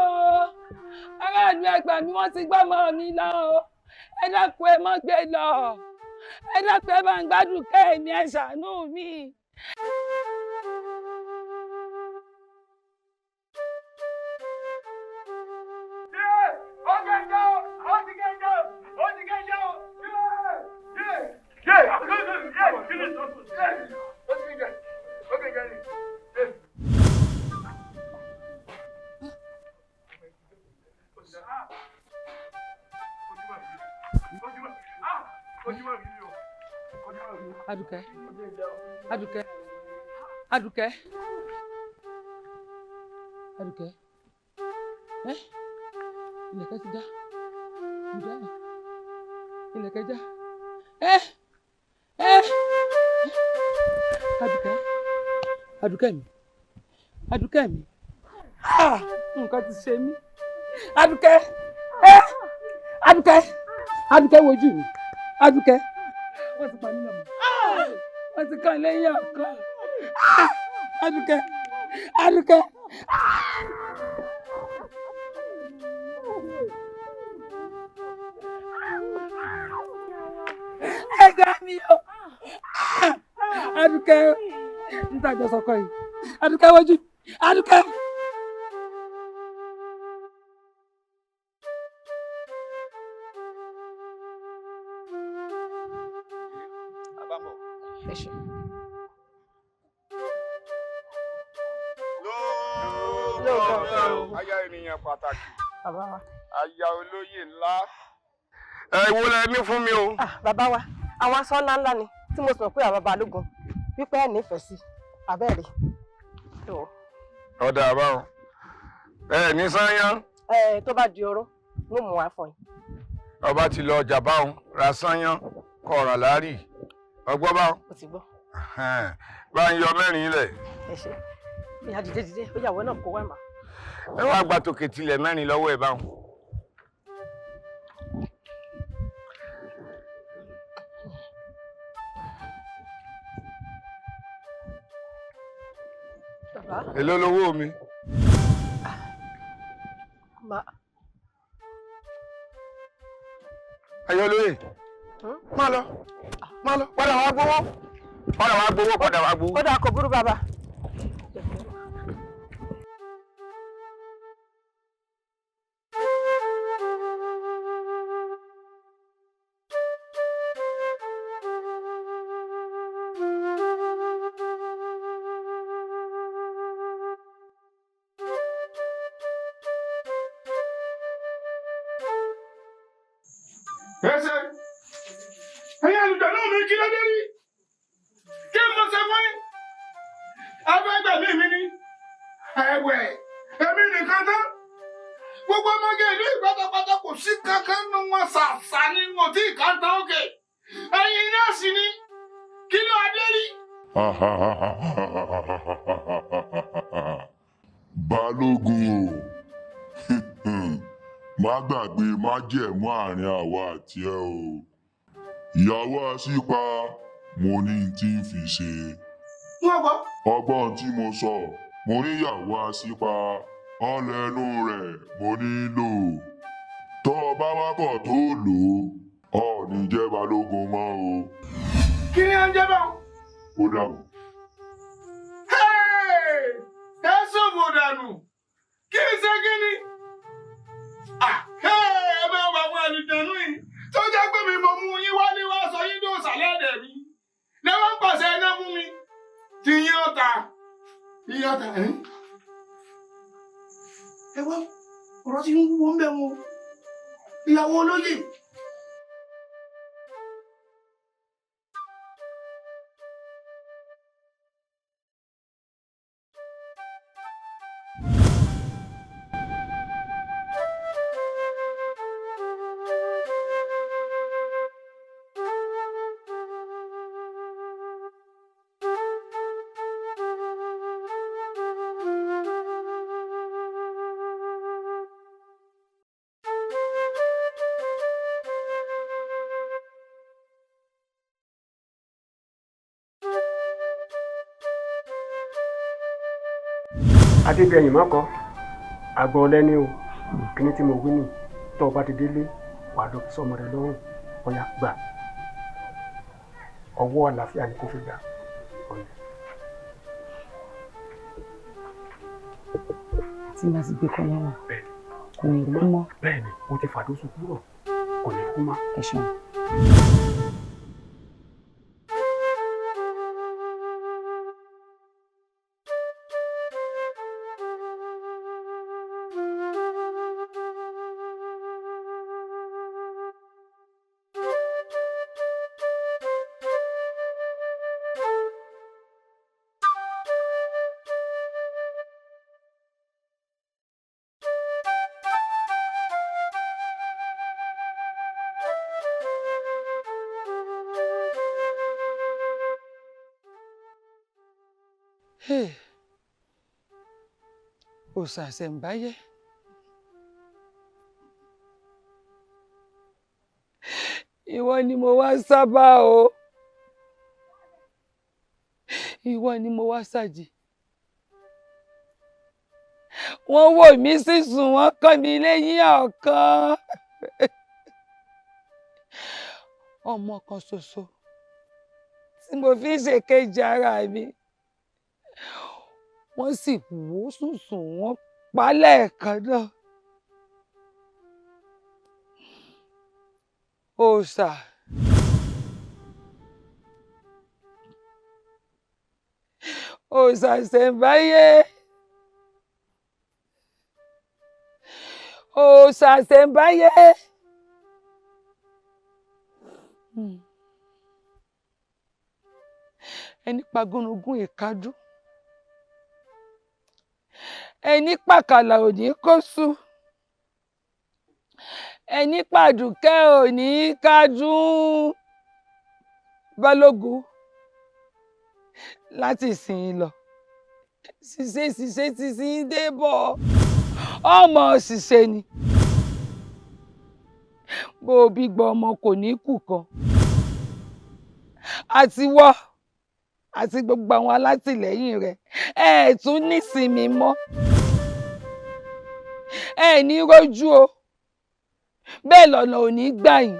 aráàlú ẹ gbà mí, wọ́n ti gbọ́mọ mi lọ o, ẹ dákun ẹ mọ́ gbé lọ, ẹ dákun ẹ bá ń gbádùn kẹ́ mi, ẹ ṣàánú mi. Adùkẹ́, Adùkẹ́, Adùkẹ́, Adùkẹ́, ẹ́ ilẹ̀kẹ̀ ti já, ìjà ilẹ̀kẹ̀ já, ẹ́ ẹ́ Adùkẹ́, Adùkẹ́ mi, Adùkẹ́ mi, ah nǹkan ti ṣe mí, Adùkẹ́, ẹ́ Adùkẹ́, Adùkẹ́ wojú mi, Adùkẹ́, wọ́n ti pa mí lọ́mọ, wọ́n ti kàn lẹ́yìn ọ̀kan, Adùkẹ́, Adùkẹ́. Ẹlẹ́dàá mi o. Adùkẹ́ ń tàjọ sọkọ yìí. Adùkẹ́ wojú. Adùkẹ́. Aya ènìyàn pàtàkì. Aya olóyè ńlá. Ẹ wo lẹ ní fún mi o. Bàbá wa, àwọn aṣọ ńlá ńlá ni tí mo sọ pé àwọn Balógun wípé ẹ nífẹ̀ẹ́ sí abẹ́rẹ́. Ọ̀dà àbáwọn. Ẹ ní sányán. Ẹ tó bá di oró, mo mú wá fún yín. Ọba ti lọ ọjà báwọn ra sányán kọ ọ̀rà láàrì. Ọgbọ́n báwọn. Mo ti gbọ́. Bá ń yọ mẹ́rin lẹ̀. Ẹ ṣe. Ìyá dìde dìde, ó yàwó náà kó wá mà. Ẹ wá gba tòkè tilẹ̀ mẹ́rin lọ́wọ́ ẹ̀ báwọn. Bàbá. Èló lowó mi? Ma. Ayọ̀lóye. Má lọ. Má lọ. Padà wá gbowó. Padà wá gbowó. Padà wá gbowó. Ó dáa, kò burú bàbá. Ẹsẹ̀ ẹ̀yin àlùjọ náà mi kí lóde rí kí n mọ̀ ṣe fún yín afẹ́gbẹ̀mí mi ni ẹ̀wẹ̀ èmi nìkan tán gbogbo ọmọge ìlú ìpátápátá kò sí kankan nu wọn ṣàṣà ni wọn tí ìka tán òkè ẹ̀yin náà sì ni kí ló adé rí. Balógun o, má gbàgbé májẹ̀mú àárín àwa àti ẹ o. Ìyàwó Asípa mo ní n tí ń fi ṣe. Wọ́n gbọ́. Ọgbọ́n tí mo sọ, mo ní ìyàwó Asípa ọlẹ́nu rẹ̀ mo ní lò. Tọ́ ọ bá wá kọ̀ tó lò ó, ò ní jẹ́ Balógun mọ́ o. Kí ni à ń jẹ́ báwọn? Ó dàbọ̀. Ẹ ṣòfò dànù kí n ṣe kí ni? Ẹ máa wọ àwọn àlùjànnú yìí tó jẹ́ pé mi mo mú yín wálé wá sọ yín dòòsà lẹ́dẹ̀ mi lẹ́wọ́n ń pàṣẹ iná fún mi tí yín ọ̀tà yín ọ̀tà ẹ̀. Ẹ wá ọ̀rọ̀ tí ń wúwo ń bẹ̀ wọn ìyàwó olóyè. Adébẹyìn mọ́kọ àgbọ̀ ọlẹ́ni o, kíní tí mo wí nì tó o bá ti délé wàá lọ fi sọmọ rẹ lọ́rùn. Ọ̀yà gbà, ọwọ́ àlàáfíà ni kò fi gbà. Tí màá ti gbé kọ́ lọ́wọ́ kò ní kú mọ́. Bẹ́ẹ̀ni, o ti fàdóso kúrò, kò ní kú mọ́. Ẹ ṣeun. Òòṣà àṣẹ̀ǹbáyé. Ìwọ ni mo wá sábà o. Ìwọ ni mo wá sàjì. Wọ́n wò mí sísun, wọ́n kàn mí lẹ́yìn ọ̀kan. Ọmọ kan ṣoṣo tí mo fi ń ṣe kejì ara mi, wọ́n sì wò sùnsùn, wọ́n pa lẹ́ẹ̀kan náà. Òòṣà, òòṣà ìṣẹ̀ǹbáyé, òòṣà ìṣẹ̀ǹbáyé. Ẹni pa gúnugún ìkájú, ẹni pàkàlà òní kó sú, ẹni pàdùkẹ́ òní kájú. Balógun, láti ìsìn lọ, ṣiṣẹ́ ṣiṣẹ́ ti sì ń dé bọ̀, ọmọ ṣiṣẹ́ ni. Bó o bí gbọ́ ọmọ kò ní kù kan, àti wọ́ àti gbogbo àwọn alátìlẹ́yìn rẹ̀, ẹ tún nísinmi mọ́, ẹ ní rójú o, bẹ́ẹ̀ lọ́nà ò ní gbà yín.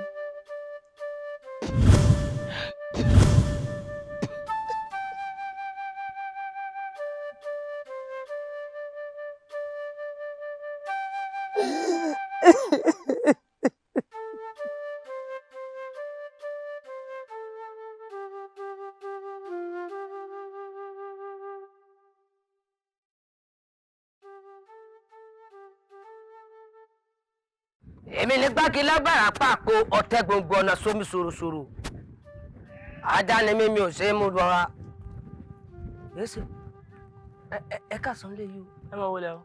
Èmi ní gbági lágbára pàkó ọ̀tẹ̀ gbòǹgbò ọ̀nà sómi ṣòroṣòro. Ajá ni mímí ò ṣe é mú lọ́ra. Yéésù, ẹ káàsán lé yìí o. Ẹ máa wọlé o.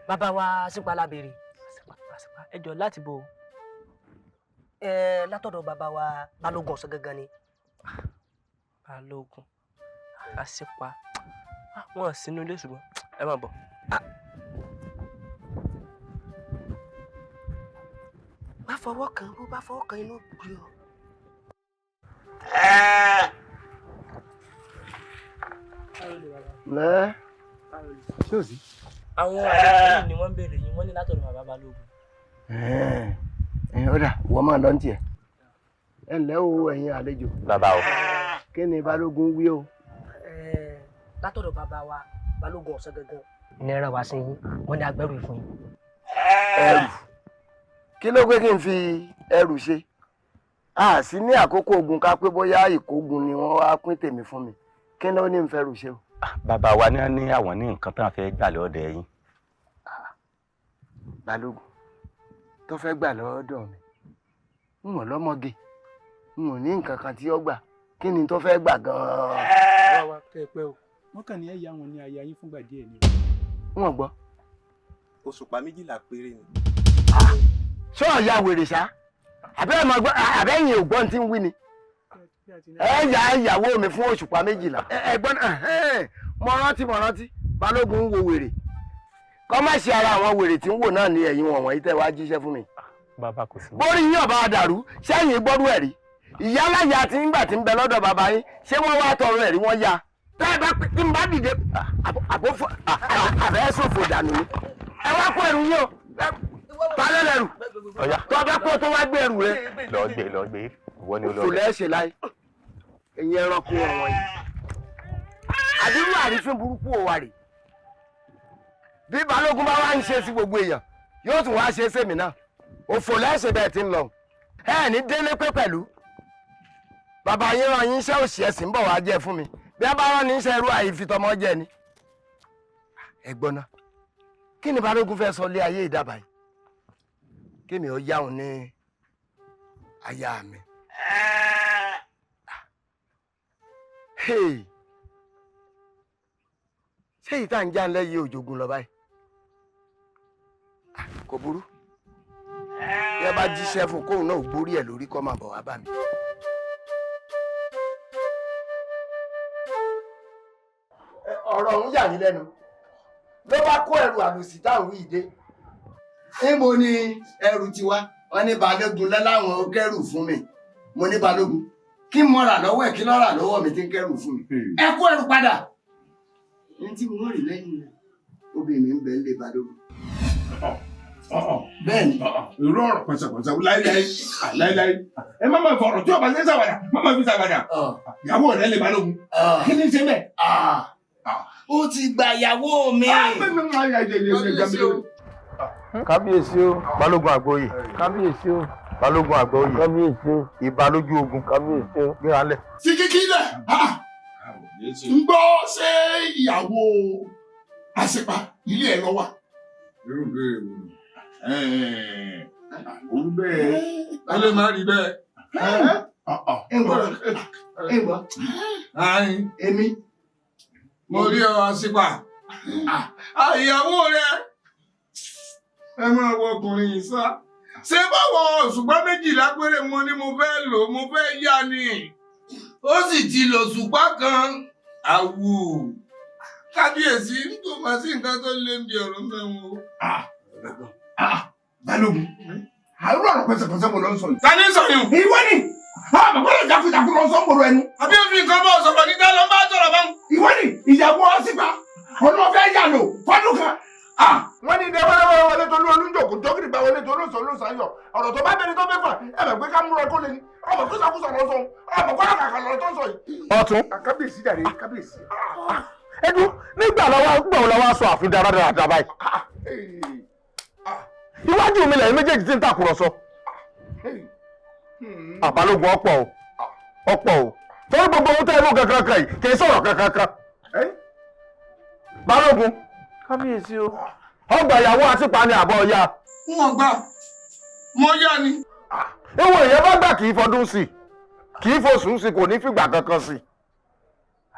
Bàbá wa sípa lábẹ́rẹ́. Ẹ jọ láti bo. Ẹ látọ̀dọ̀ bàbá wa Balógun ọ̀sán gangan ni. Balógun àṣìpa wọn sínú ilé, ṣùgbọ́n ẹ máa bọ̀. Má fọwọ́ kan, bó bá fọwọ́ kan inú bí ọ. Lẹ́ ṣé ò sí. Àwọn àlejò yìí ni wọ́n ń béèrè yín, wọ́n ní látọ̀dọ̀ bàbá Balógun. Ó dà, wọ́n máa lọ ní tiẹ̀. Ẹ ǹlẹ́ o, ẹ̀yin àlejò. Bàbá o. Kí ni Balógun wí o? Látọ̀dọ̀ bàbá wa Balógun ọ̀sán gangan. Ní ẹran wá sí yín, wọ́n ní agbẹ́rù fún yín. Ẹrù kí ló pé kí n fi ẹrù ṣe? A sì ní àkókò ogun ká pé bóyá ìkógun ni wọ́n wá pín tèmi fún mi, kí ló ní n fẹ́ rù ṣe o. Bàbá wa ní ní àwọn ní nǹkan tán fẹ́ gbà lọ́dọ̀ yín. Balógun tó fẹ́ gbà lọ́dọ̀ mi, n ò lọ́mọge, n ò ní nǹkan kan tí ó gbà, kí ni tó fẹ́ gbà gan-an. Wá wá kẹ́ ẹ pẹ́ o, wọ́n kàn ní ẹ̀yà wọn ní aya yín fúngbà díẹ̀ ni. N ò gbọ́. Òṣùpá 12 péré ni. Ṣé ọ̀ya wèrè ṣá? Àbẹ́yìn ògbọ́n tí ń wí ni. Ẹ yà ìyàwó mi fún òṣùpá 12. Ẹ̀gbọ́n, mo rántí Balógun ń wo wèrè. Kọ́ má ṣe ara àwọn wèrè tí ń wò náà ní ẹ̀yìn wọ̀n wọ̀nyí tẹ́ wá jíṣẹ́ fún mi. Bàbá kò sí. Bórí yín ọ̀bá dàrú, sẹ́yìn gbọ́dọ̀ ẹ̀rí. Ìyáláyà tí ń gbà tí ń bẹ lọ́dọ̀ bàbá yín, ṣé wọ́n wá tọrọ ẹ̀rí wọ́n ya? Tẹ́ ẹ bá tí ń bá dìde, àbẹ́ ṣòfò dànù ni. Ẹ wá kó ẹrù yín o. Balẹ̀ lẹ́rù. Tó bá kó tó wá gbé ẹrù rẹ. Lọ gbé, lọ gbé. Ìwọ ni olórí. Kò lẹ́sẹ̀ láyé. Ẹ̀yin ẹranko ọ̀wọ̀n yìí. Àdúrà àrífín burúkú ò wà rè. Bí Balógun bá wá ń ṣe sí gbogbo èèyàn, yóò tún wá ṣe sèmi náà. Òfò lẹ́sẹ̀ bẹ́ẹ̀ ti ń lọ. Ẹ ní délé pé pẹ̀lú. Bàbá yín rán yín iṣẹ́ òṣì, ẹ̀sìn bọ̀ wá jẹ́ fún mi. Bí a bá rán ní iṣẹ́ irú àìfitọ́mọ jẹ ni. Ẹ gbọ́ ná. Kí ni Balógun fẹ́ sọ lé ayé ìdábàá yìí? Kémi ó yá òun ní aya mi. Ṣé ìta ń já ńlẹ́ yìí òjògùn lọ báyìí? Kò burú. Bí ẹ bá jíṣẹ́ fún kóun náà gbórí ẹ̀ lórí kó máa bọ̀ wá bá mi. Ọ̀rọ̀ ọ̀hún yà yín lẹ́nu. Ló bá kó ẹrù àlòsí táwọn yìí dé. Níbo ni ẹrù tiwa? Wọ́n ní Balógun lẹ́láwọn ó kẹ́rù fún mi. Mo ní Balógun, kí mo rà lọ́wọ́ ẹ̀, kí ló rà lọ́wọ́ mi tí ń kẹ́rù fún mi? Ẹ kó ẹrù padà. Ní tí mo rí lẹ́yìn rẹ̀, obìnrin mi ń bẹ nílé Balógun. Bẹ́ẹ̀ni, irú ọ̀rọ̀ pẹ̀sẹ̀pẹ̀sẹ̀ láíláí láíláí. Ẹ má máa fọ̀rọ̀ tí ọba ṣe ń ṣàwàdà, má máa fi ṣàwàdà. Ìyàwó rẹ lè Balógun. Kí ni ṣe bẹ́ẹ̀? Ó ti gba ìyàwó mi. Kábíyèsí o. Balógun àgbóyè. Kábíyèsí o. Balógun àgbóyè. Kábíyèsí o. Ìbà lójú ogun. Kábíyèsí o. Gbéra lẹ̀. Sí kíkí lẹ̀, ń gbọ́ ṣé ìyàwó àṣepa ilé ẹ̀ lọ wà. Irú ìbéèrè wo ni? Òun bẹ́ẹ̀ ó lè má rí bẹ́ẹ̀. Ẹ gbọ́, ẹ gbọ́. Èmi. Mo rí ọ àṣìpà. Ìyàwó rẹ ẹ máa wọ ọkùnrin yìí sá. Ṣé báwo òṣùpá méjìlá péré mo ní mo fẹ́ lò mo fẹ́ yá ni. Ó sì ti lò òṣùpá kan. Àwù. Kábíyèsí kò má sí nǹkan tó lé bí ọ̀rọ̀ mẹ́wọ̀n o. Balógun, àrùn ọ̀rọ̀ pẹ̀sẹ̀pẹ̀sẹ̀ mo lọ ń sọ yìí. Ta ni sọ yìí? Ìwọ ni! Àmọ́ jákujàku lọ sọ ń gbòòrò ẹnu. Àbí òfin nǹkan bá sọ̀rọ̀ níta ló ń bá sọ̀rọ̀ bá ń. Ìwọ ni ìyàwó ọ̀sìnpa, ọ̀nà ọ̀fẹ́ yà lò fọ́dún kan. Wọ́n ní dẹ́wọ́lẹ́wọ́ wọlé tó lóun jòkó jọ́gìrì gba wọlé tó lóṣòó lóṣòó ayọ̀ ọ̀rọ̀ tó bá bẹni tó fẹ́ fà ẹ bẹ̀ pé ká múra kó lè ní ọmọ tó sàkóso lọ sọ ọmọ kó làkàkà lọ tó sọ yìí. Ọ̀tún. Kábíyèsí jàre kábíyèsí. Ẹdún nígbà lọ́wọ́ gbọ̀n lọ́wọ́ sọ àfin dáradára báyìí. Iwájú mi lẹ́yìn méjèèjì tí ń tàkùrọ̀sọ. Àbálògùn ọ̀pọ̀ o ọ̀pọ̀ o torí gbogbo ohun tẹ́ ẹ mú kankan kan yìí kì í sọ̀rọ̀ kankan kan. Balógun. Kábíyèsí o. Ọgbà ìyàwó àtìpa ni àbọ̀ ọ̀ya. Wọ́n gbà mọ yá ni. Ewu èèyàn bá gbà kì í fọdún sí kì í fosùn sí kò ní fìgbà kankan sí.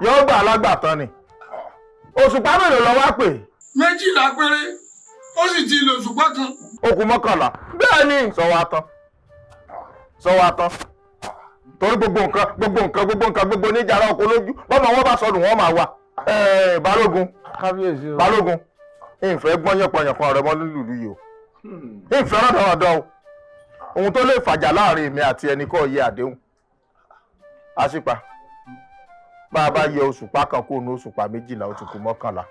Yóò gbà alágbàtàn ni. Òṣùpá mélòó lọ wá pè? Méjìlá péré ó sì ti lò òṣùpá kan. Ó kù 11. Bẹ́ẹ̀ ni sọ wa tán sọ wa tán torí gbogbo nǹkan gbogbo nǹkan gbogbo nǹkan gbogbo níjàrá oko lójú bọ́mọ wọn bá sọnù wọn máa wà. Balógun. Kábíyèsí o. Balógun ìfẹ́ gbọ́n yànpọ̀yànpọ̀ rẹ mọ́ nílùú yìí o ìfẹ́ rọ̀dọ̀rọ̀dọ̀ o ohun tó lè fàjà láàrin èmi àti ẹnì kọ́ yẹ àdéhùn. Àṣìpa bá a bá yẹ òṣùpá kan kó nu òṣùpá 12 ó ti kù 11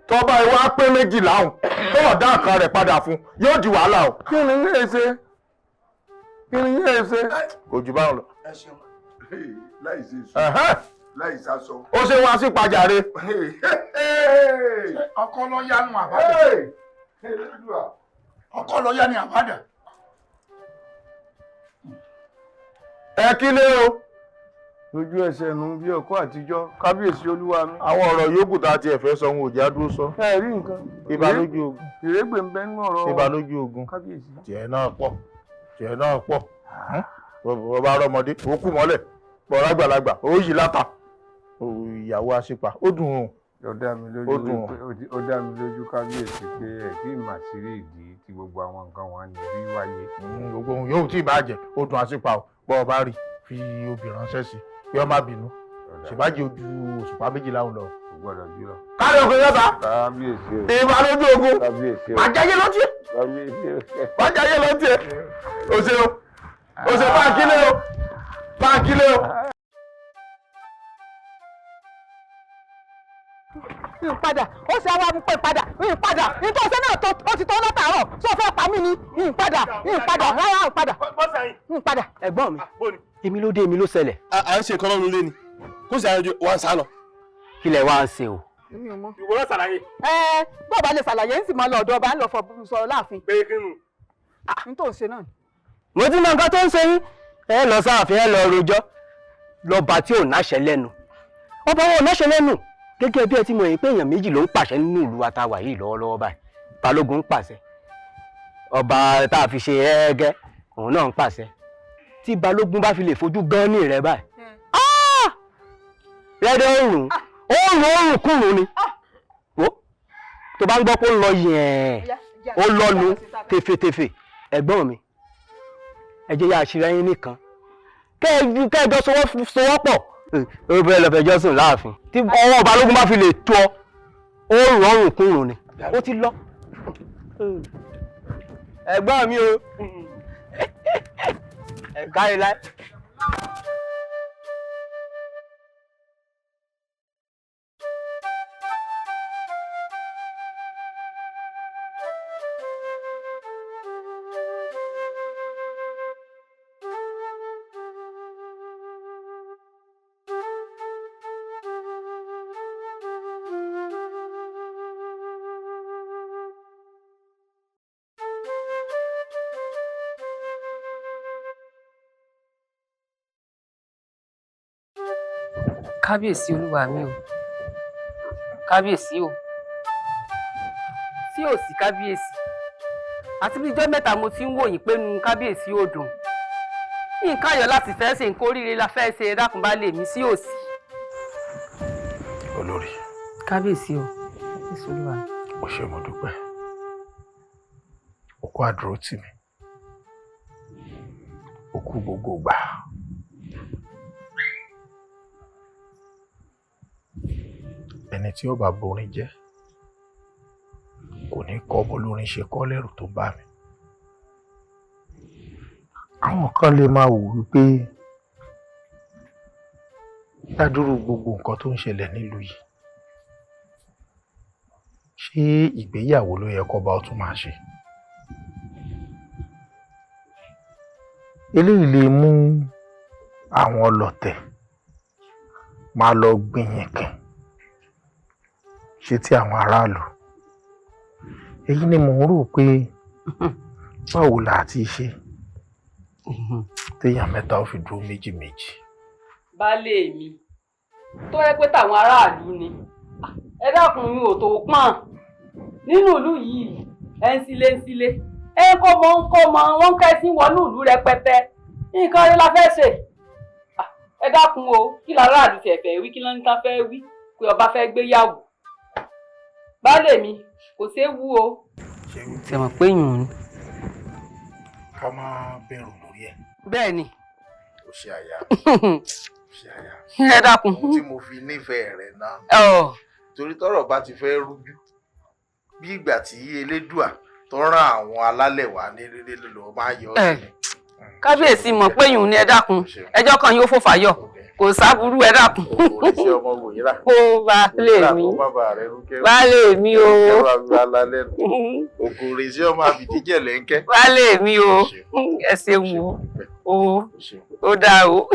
tọ́ba ìwà pé 12 ọ̀hún tó ọ̀dá nǹkan rẹ̀ padà fún yóò di wàhálà o. Kí ni yéé ṣe? Kí ni yéé ṣe? Kò jù báwọn lọ. Ẹ ṣeun. Láì ṣe èso. Láì sasọ. Ó ṣe wá sí pàjáre. Ọkọ lọ yánu àbádà. Ọkọ lọ yánu àbádà. Ẹ kílé o. Ojú ẹsẹ̀ nù bí ọkọ àtijọ́ kábíyèsí olúwa mi. Àwọn ọ̀rọ̀ yòókù tá a ti ẹ̀fẹ́ sọ ohun òjá dúró sọ. Ẹ rí nǹkan. Ìbà lójú ogun. Ìrégbè ń bẹ nínú ọ̀rọ̀. Ìbà lójú ogun. Kábíyèsí. Tiẹ̀ náà pọ̀ tiẹ̀ náà pọ̀. Bọ́ba rọmọdé ó kú mọ́lẹ̀ bọ́ra àgbàlagbà ó yí láta. Ìyàwó àṣìpà ó dùn ún. Ó dá mi lójú kábíyèsí pé ẹ tí ì mà sí rí ìdí tí gbogbo àwọn nǹkan wọn ní bí wáyé. Gbogbo ohun yóò tí ì bàjẹ́ ó dùn àṣìpà o bọ́ ọ bá rí fi obì ránṣẹ́ sí i yọ má bínú ṣèbájì ojú òṣùpá 12 ń lọ. Kò gbọ́dọ̀ jù lọ. Kárí ọkùnrin yọta. Kábíyèsí o. Ìbà lójú ogun. Kábíyèsí o. Májáyé lọ́tí. Kábíyèsí o. Májáyé lọ́tí ẹ̀. O ṣeun o ṣe bá a kílé o bá a kílé o. N padà ó ṣe àwọn amúpẹ́ padà n padà nítorí ọ̀sẹ̀ náà ó ti tọ́ látàárọ̀ tó fẹ́ pa mí ni n padà n padà rárá n padà n padà. Ẹ̀gbọ́n mi èmi ló dé èmi ló ṣẹlẹ̀. À ń ṣe nǹkan lọ́nu lé ni kó sì àyànjú wa ń sá lọ. Kí lẹ wá ń ṣe o. Èmi ò mọ̀. Ìwọ náà ṣàlàyé. Ẹ bó bá lè ṣàlàyé ń sì máa lọ ọ̀dọ̀ ọba ń lọ fọ sọ̀rọ̀ láàfin. Pé kí nù. N tó ń ṣe náà. Mo ti mọ nǹkan tó ń ṣe yín ẹ lọ sáàfin ẹ lọ rojọ́ lọba tí ò náṣẹ lẹ́nu ọba wọn ò náṣẹ lẹ́nu gẹ́gẹ́ bí ẹ ti mọ̀ yìí pé èèyàn méjì ló ń pàṣẹ nínú ìlú wa tá a wà yìí lọ́wọ́lọ́wọ́ báyìí. Balógun ń pàṣẹ ọba tá a fi ṣe ẹ́ẹ́gẹ́ òun náà ń pàṣẹ tí Balógun bá fi lè fojú gan ní rẹ báyìí rẹ́dẹ̀ òrùn òrùn òrùn kùrùn ni wo tó bá ń gbọ́ pé ó ń lọ yẹn ó lọ́nu tefetefe. Ẹ̀gbọ́n mi ẹ jẹ́ yá àṣírí ẹyin nìkan kẹ́ẹ̀jọ sowọ́pọ̀ ó bẹ́ẹ̀ lọ fẹjọ́ sùn láàfin tí ọwọ́ Balógun bá fi lè tó ọ ó rọrùn kúrùn ni ó ti lọ. Ẹ̀gbọ́n mi o ẹ kárí láì. Kábíyèsí olúwa mi o, kábíyèsí o, tí ò sí kábíyèsí. Àti bí ijọ́ mẹ́ta mo ti ń wò yín pé nu kábíyèsí ò dùn. Nǹkan ayọ̀ láti fẹ́ ṣe, nǹkan oríire la fẹ́ ṣe. Ẹ dákun, bá lè mí sí òsì. Olórí. Kábíyèsí o, kábíyèsí olúwa mi. O ṣé, mo dúpẹ́. O kú àdúró tì mí, o kú gbogbo ìgbà. Ẹni tí ó bá borin jẹ́ kò ní kọ́ bó lórin ṣe kọ́ lẹ́rù tó bá mi. Àwọn kan lè máa wò wípé ládùúrú gbogbo nǹkan tó ń ṣẹlẹ̀ nílùú yìí, ṣé ìgbéyàwó ló yẹ kọ́ba ó tún máa ṣe? Eléyìí lè mú àwọn ọlọ̀tẹ̀ máa lọ gbìn yìnkìn ṣe tí àwọn aráàlú. Èyí ni mò ń rò pé báwo là á ti ṣe téèyàn mẹ́ta ó fi dúró méjì méjì. Baálé mi, tó yẹ pé táwọn aráàlú ni, ẹ dákun, mi ò tó pọ́n nínú ìlú yìí. Ẹ ń sílé ń sílé, ẹ ń kó mọ ń kó mọ, wọn ń kẹ́sí wọnú ìlú rẹpẹtẹ. Nǹkan rí la fẹ́ ṣe. Ẹ dákun o, kí làráàlú tiẹ̀ fẹ́ wí? Kí ló ń tán fẹ́ wí pé ọba fẹ́ gbéyàwó? Baálé mi, kò séwu o. Ṣe mọ̀ pé yùn ni. Ká má bẹ̀rù lórí ẹ̀. Bẹ́ẹ̀ ni. Ó ṣe àyà, ó ṣe àyà. Ẹ dákun. Ohun tí mo fi nífẹ̀ẹ́ rẹ̀ náà, Ọ̀. torí tọ́rọ̀ bá ti fẹ́ rújú, bí ìgbà tí Elédùà tó rán àwọn alálẹ̀ wá ní rere ló máa yọ ọ́ sí ni. Kábíyèsí mọ̀ pé yùn ni. Ẹ dákun, ẹjọ́ kan yóò fò fàyọ̀, kò sábúrú, ẹ dákun. Oríṣi ọmọ wòyíra. Ó baálé mi, baálé mi o. Kẹrù àgbàlá lẹ́nu òkòrè sí ọmọ àbìdíjẹ lẹ́ńkẹ́. Baálé mi o, ẹ ṣeun o, ó dáa o.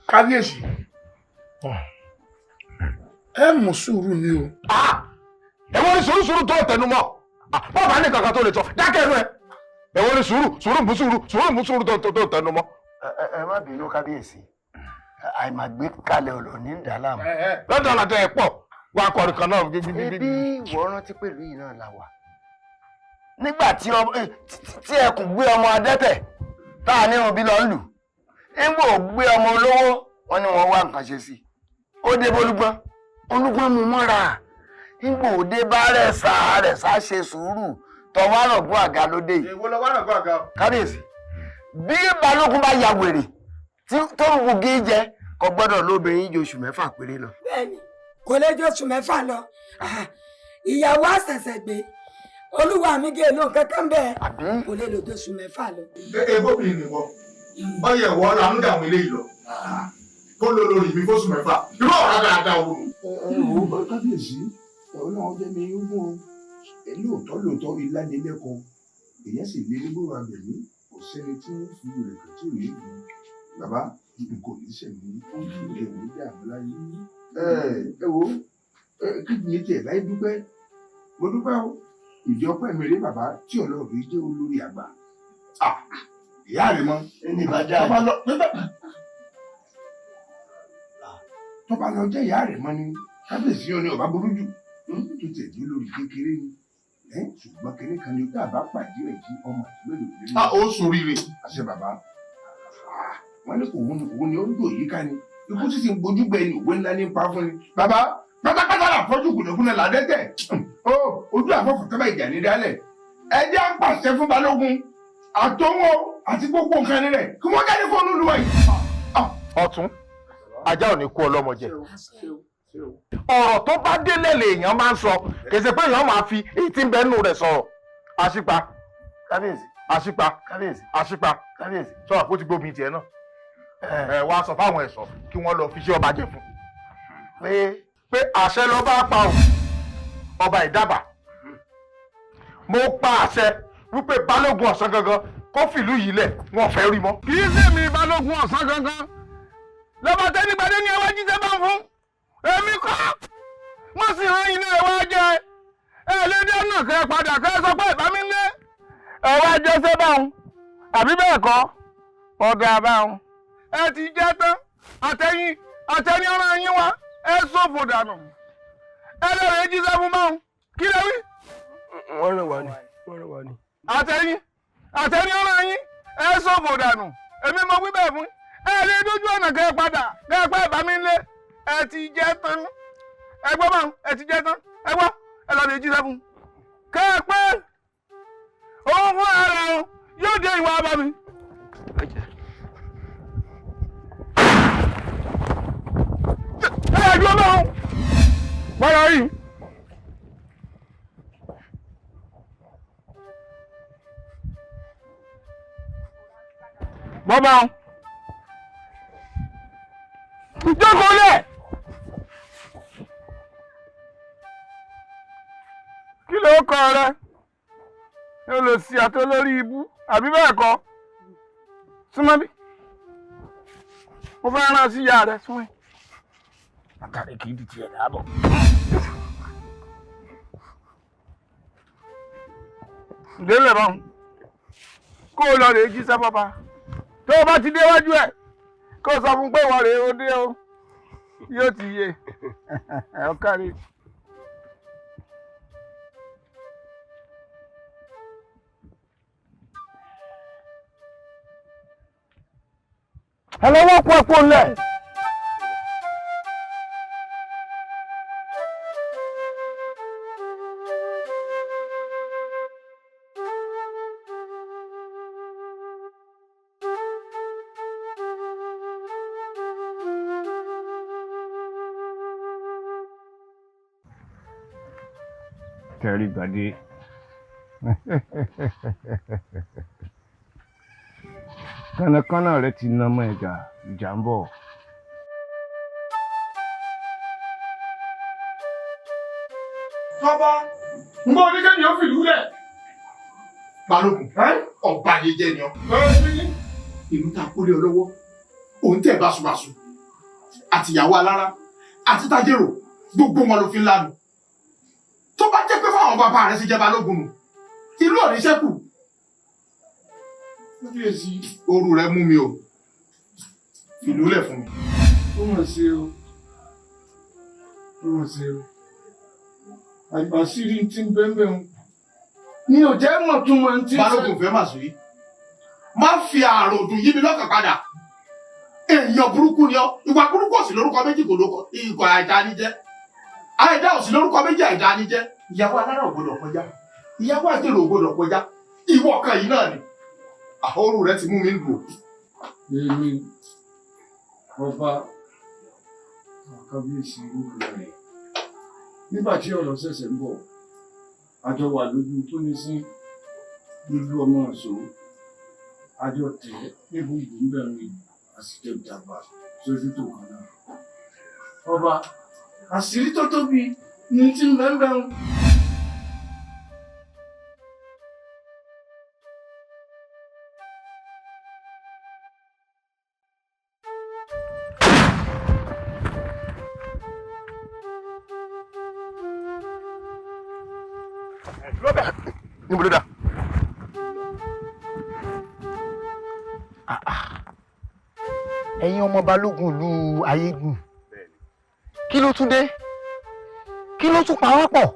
Kábíyèsí, ẹ mú sùúrù ni o. Èwo ni sùúrù sùúrù tó tẹnu mọ́? Bàbá ní kankan tó lè sọ, dákẹ́ ẹnu ẹ. Èwo ni sùúrù sùúrù mú sùúrù sùúrù mú sùúrù tó tẹnu mọ́? Ẹ má bínú kábíyèsí, àìmàgbé kalẹ̀ ọ̀rọ̀ ní ìdálàmú. Lọ́dọ̀ àlàtẹ̀ ẹ̀ pọ̀ wá kọrin kan náà. Ebi ìwọ rántí pẹ̀lú yìí náà la wà nígbà tí ẹkùn gbé ọmọ adẹ́tẹ̀ tá a nírun bí lọ ń lù, nígbà ò gbé ọmọ olówó, wọn ni wọn wá nǹkan ṣe sí i. Ó dé bólúgbọ́n, olúgbọ́n mú mọ́ra. Nígbà ò dé bá rẹ̀ sá rẹ̀ sá ṣe sùúrù tọwọ́ àrọ̀gún àga ló dé yìí. Èwo lọ́wọ́ àrọ̀gún àga o? Kábíyèsí, bí balógun bá ya wèrè tó ń wugi jẹ, kò gbọ́dọ̀ lóbìnrin ju oṣù 6 péré lọ. Bẹ́ẹ̀ni, kò lè ju oṣù 6 lọ. Ìyàwó àṣẹ̀ṣẹ̀ gbé, olúwa mi gé lóun kankan bẹ́ẹ̀, kò lè lò ju oṣù 6 lọ. Ẹ bóbìnrin nìwọ ọyẹ ìwọ ọlọ àmúdà àwọn eléyìí lọ kó ló lórí mi fóṣù 6, irú ọ̀rá dáadáa wo nù. Ẹ wo kábíyèsí, Ọlọ́run jẹ́ mi gún o. Ẹ lóòótọ́ lóòótọ́, ilá ni lẹ́kọ̀ọ́ èèyàn sì lé nígboro abẹ̀mí, kò sẹ́ni tí wọ́n fi rẹ̀ kàn tí ò ní gùn. Bàbá n kò ní sẹ̀mí ẹ̀ ní dààmú láyé. Ẹ wo, kí ni tiẹ̀ láyé dúpẹ́, mo dúpẹ́ o. Ìdí ọpẹ́ mi rí bàbá tí Ọlọ́run jẹ́ olórí àgbà. Ìyá rẹ̀ mọ́. Ẹni bá dáa. Tó bá lọ jẹ́ ìyá rẹ̀ mọ́ ni kábíyèsí yóò ní ọba burú jù tó tẹ̀ dé lórí kékeré ni ṣùgbọ́n kínní kan ni tá a bá pàdé ẹ̀ jí ọmọ àti mélòó lé. A ó ṣoríire. Àṣẹ bàbá wọn ní òun ni òun ni ó ń dò yíká ni ikú sísè ń gbojú gbẹ ni òwe ńlá ní pa fún ni. Bàbá pátápátá là fọ́jú kùnàkùnà làdẹ́tẹ̀ ó ojú àfọ̀fọ̀ tọ́ba ìjà ní dálẹ̀ ẹ jẹ́ à ń pàṣẹ fún Balógun àtọwọ́ àti gbogbo nǹkan rẹ̀ kí wọ́n jáde fún olúwa yìí. Ọ̀tún ajá ò ní kú ọlọ́mọ jẹ. Ọ̀rọ̀ tó bá délé lèèyàn máa ń sọ kì í ṣe pé èèyàn máa fi èyí tí ń bẹ nínú rẹ̀ sọ̀rọ̀. Àṣìpa kábíyèsí àṣìpa kábíyèsí àṣìpa kábíyèsí sọ àpótí gbóbi tiẹ̀ náà ẹ wá sọ fáwọn ẹ̀ṣọ́ kí wọ́n lọ fi ṣe ọba jẹ fún pé àṣẹ lọ bá pa ò ọba ìdábà mo pa àṣẹ wípé Balógun ọ̀sán gangan kó fìlú yìí lẹ̀ wọ́n fẹ́ rí mọ́. Kì í ṣe mi Balógun ọ̀sán gangan lọ́ba tẹ́nigbadé ní ẹwà jíjẹ́ bá ń fún èmi kọ́ wọ́n sì rán ilé ẹwà jẹ ẹ lédè náà kẹ́ ẹ padà kẹ́ ẹ sọ pé ìbá mi ń lé ẹwà jẹ ṣé báwọn àbí bẹ́ẹ̀ kọ́ ọ̀dà báwọn ẹ ti jẹ́ tán àtẹ̀yìn àtẹ̀yìn ọ̀ràn yín wá ẹ ṣòfò dànù ẹ lọ́ọ̀rẹ́ jíṣẹ́ fún báwọn kí lè wí. Wọ́n ràn wá ní wọ́n ràn wá ní. Àtẹ̀yìn àtẹ̀yìn ọ̀ràn yín ẹ ṣòfò dànù èmi mo wí bẹ́ẹ̀ fún ẹ lè dójú ọ̀nà kẹ́ ẹ padà kẹ́ ẹ pẹ́ ìbá mi lé ẹ ti jẹ́ tán ẹ gbọ́ báwọn ẹ ti jẹ́ tán ẹ gbọ́ ẹ lọ́ọ́ lè jíṣẹ́ fún kẹ́ ẹ pé òun fún ara òun yóò dé ìwà bá mi. Ẹ dúró báwọn bọ́lá rí. Bọ́ báwọn jókòó lẹ̀. Kí ló kọ rẹ? Yóò lọ sí àtọ lórí ibú àbí bẹ́ẹ̀ kọ́? Súnmọ́ bí. Mo fẹ́ rán sí ìyá rẹ súnmọ́. Àtàrí kì í di tiẹ̀ dáàbọ̀. Délẹ̀ báwọn. Kó o lọ rèé jíṣẹ́ bàbá. Tó o bá ti déwájú ẹ̀ kó sọ fún pé ìwọ rèé ó dé o yóò ti yé ọkàrí. Ẹ lọ́wọ́ kú ẹ̀kú ńlẹ̀. Tẹ̀rí gbàdé. Kànnàkànnà rẹ ti na mọ́ ẹ̀gà ìjà ń bọ̀. Tọ́ba ń bọ́ oníkẹ́ni ó fìlú rẹ̀. Balógun ọba yìí jẹ́ ni ọ́. Ìlú ta kólé ọ lọ́wọ́ òun tẹ̀ báṣubàṣu àtìyàwó alára àti tajérò gbogbo wọn ló fi ń lánàá. Tó bá jẹ́ pé fáwọn bàbá rẹ̀ ṣe jẹ́ Balógun nù ìlú ò ní ṣẹ́kù. Kábíyèsí. Oru rẹ̀ mú mi o fìlú lẹ̀ fún mi. Ó mọ̀ sí o ó mọ̀ sí o àṣírí tí ń bẹ́ẹ̀ ń mi ò jẹ́ mọ̀ tún mọ̀ tí. Balógun fẹ́ màsù yìí má fi àròdùn yí mi lọ́kàn padà èèyàn burúkú ni ọ́ ìwà burúkú ò sí lórúkọ méjì kò lóko ikọ̀ àìdá ni jẹ́ àìdá ò sí lórúkọ méjì àìdá ni jẹ́ ìyàwó alára ò gbọdọ̀ kọjá ìyàwó àjèrò ò gbọdọ̀ kọjá ìwọ kan yìí náà ni àhóoru rẹ ti mú mi lù ó. Èmi ọba kábíyèsí olùdarí nígbà tí ọ̀rọ̀ ṣẹ̀ṣẹ̀ ń bọ̀ àjọ wà lójú tónísín lójú ọmọ ọ̀ṣọ́ àjọ tẹ̀ níbùgbù ń bẹ̀rẹ̀ àsìkò ìjàmbá sójú tó kan náà. Ọba àṣírí tó tóbi ní tí ń bẹ́ẹ̀ bẹ́ẹ̀. Níbo ló dà? Ẹ̀yin ọmọ balógun ìlú Ayégún, kí ló tún dé? Kí ló tún pa wá pọ̀?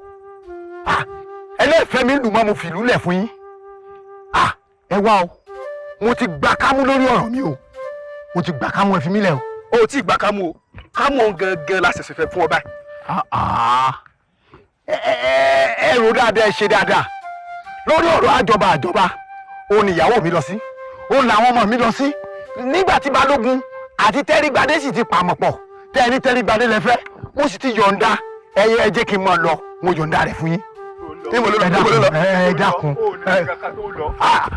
Ẹlẹ́fẹ̀ẹ́ mi lù mọ́, mo fìlú lẹ̀ fún yín. Ẹ wá o, mo ti gbà kámú lórí ọ̀rọ̀ mi o, mo ti gbà kámú, ẹ fi mí lẹ̀ o. O tí ì gbà kámú o, kámú òun gangan la ṣẹ̀ṣẹ̀ fẹ́ fún ọ báyìí. Ẹ rò dáadáa, ẹ ṣe dáadáa lórí ọ̀rọ̀ àjọba àjọba. Òun ni ìyàwó mi lọ sí, òun làwọn ọmọ mi lọ sí. Nígbà tí balógun àti tẹ́rígbadé sì ti pàmò pọ̀, tẹ́rí tẹ́rígbadé lẹ fẹ́, mo sì ti yọ̀ǹda. Ẹyẹ ẹ jẹ́ kí n máa lọ, mo yọ̀ǹda rẹ̀ fún yín. Ẹ dákun, ẹ dákun.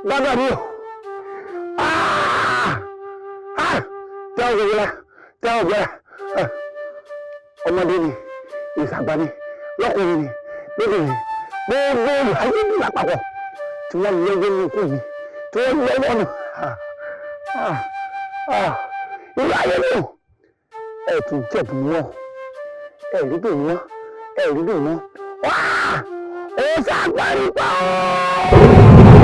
Bàbá mi o, tẹ́ ò gbẹ́ra, tẹ́ ò gbẹ́ra. Ọmọdé ni, ìsàgbà ni, lọ́kùnrin ni, lóbìnrin, gbogbo ayé mi lápapọ̀ tí wọ́n lọ́wọ́ ní ikú mi, tí wọ́n lọ́wọ́ nù. Irú ayé mi o, ẹ̀ tún jẹ̀bù wọn, ẹ̀ rí dùn wọn, ẹ̀ rí dùn wọn. Ó ṣàgbárí pa ọ́.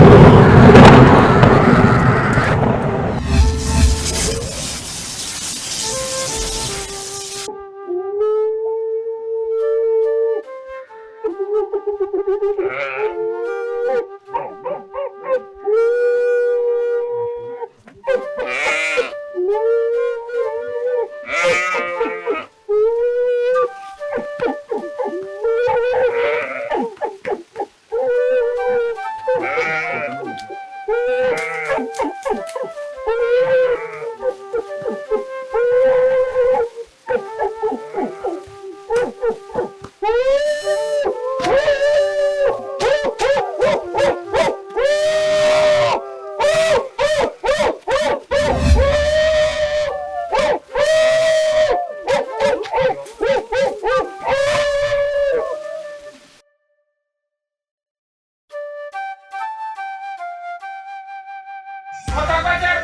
Ọ̀tàgbẹ́jẹ́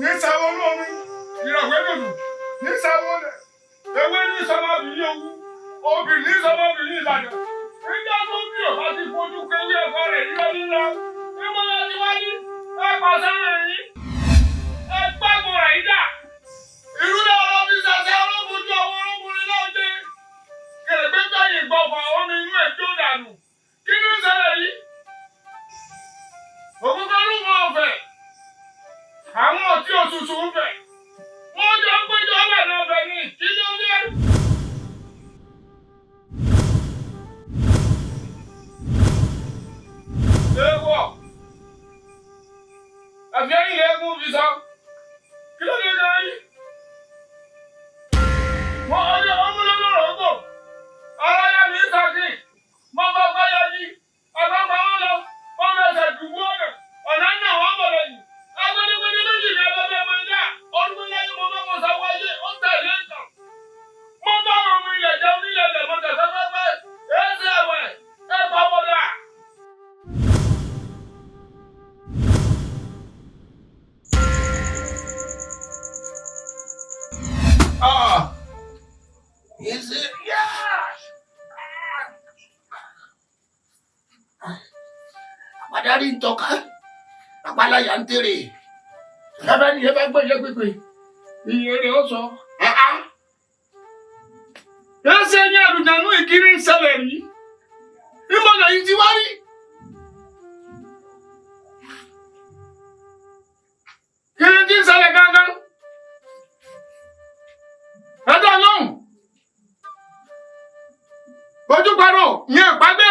ní sáwọ́ olómi ìrọ̀wé dòdò ní sáwọ́ rẹ̀ ewé ní sọmọbìnrin owú obìnrin ní sọmọbìnrin Ìbàdàn nígbà tó bí ò bá ti fojú kéwé ẹ̀kọ́ rẹ̀ nílọ nílọ níbo la ti wáyé ẹ pàṣẹ rẹ̀ yìí ẹ gbàgbọ́ rẹ̀ yìí dà ìlú náà lọ fi ṣàṣẹ olóbojú ọwọ́ olóbìnrin náà dé kèrègbè fẹ̀yìn gbọ̀fọ̀ àwọn ọmọ inú ẹ̀ tó dànù kí ló ń ṣẹlẹ̀ yìí òkúta ló mọ ọ̀fẹ́ àwọn ọtí òṣùṣù ń fẹ́ wọ́n jọ ń péjọ ọbẹ̀ náà bẹ̀ ní kí ló dé. Ewọ àfi ẹ̀yìn lẹ́gùn fi sọ kí ló dé gan yìí. Wọ́n ọjọ́ ọmọlọ́lọ́rọ̀ gbò ara yà ní sàkín mọ́ bá bá yà yí àgbàgbà wọn lọ wọ́n fẹsẹ̀ dùbú ọ̀nà ọ̀nà náà wọ́n bọ̀ lẹ́yìn. Agbẹnigbẹni méjì ní ẹgbẹ́ ọmọ ilé ọdún lẹ́yìn mo bá wọn sọ wáyé ó tẹ̀lé ìtàn. Mo bá wọn mú ilẹ̀ jẹun nílẹ̀ lẹ̀ mọ́tẹ̀ fẹ́fẹ́fẹ́ ẹ̀ẹ́sẹ̀ ẹ̀wẹ̀ ẹ̀ pa wọ́dà. Is it? Yeah. Àpàdárí ń tọ́ka, àpáláyà ń tèrè. Bàbá ni ẹ bá gbọ́ ìyá pípé, ìyẹn rẹ̀ ó sọ. Ẹsẹ̀ yẹn àlùjánu ìkíní ń ṣẹlẹ̀ rí. Ìmọ̀lẹ̀ yìí ti wá rí. Kí ni tí ń ṣẹlẹ̀ gángan? Ẹ dá lóhùn. Ojúparò ìyẹn ìpàdé.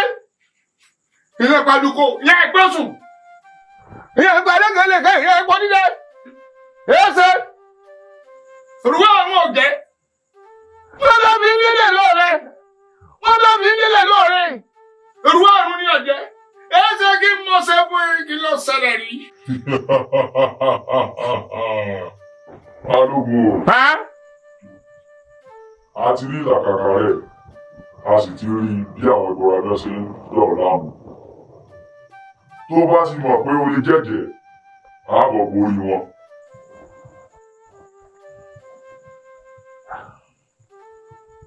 Ìyẹn ìpàdùkò ìyẹn ìgbésùn. Ìyẹn ìpàdékèlékè ìyẹn ìpọ́dídé. Ẹsẹ̀ òrùwé ọ̀run ọ̀gẹ́. Wọ́n lọ́ mi nílẹ̀ lóore. Wọ́n lọ́ mi nílẹ̀ lóore. Òrùwé ọ̀run ni ọ̀jẹ́. Ẹsẹ̀ kí n mọ̀ ṣe fún kí ló ṣẹlẹ̀ rí. Balógun o. A ti rí ìlàkàkà rẹ̀, a sì ti rí bí àwọn ìbora náà ṣe ń dọ̀ láàmú. Tó bá ti mọ̀ pé o lè jẹ́jẹ̀ẹ́, a bọ̀ borí wọn.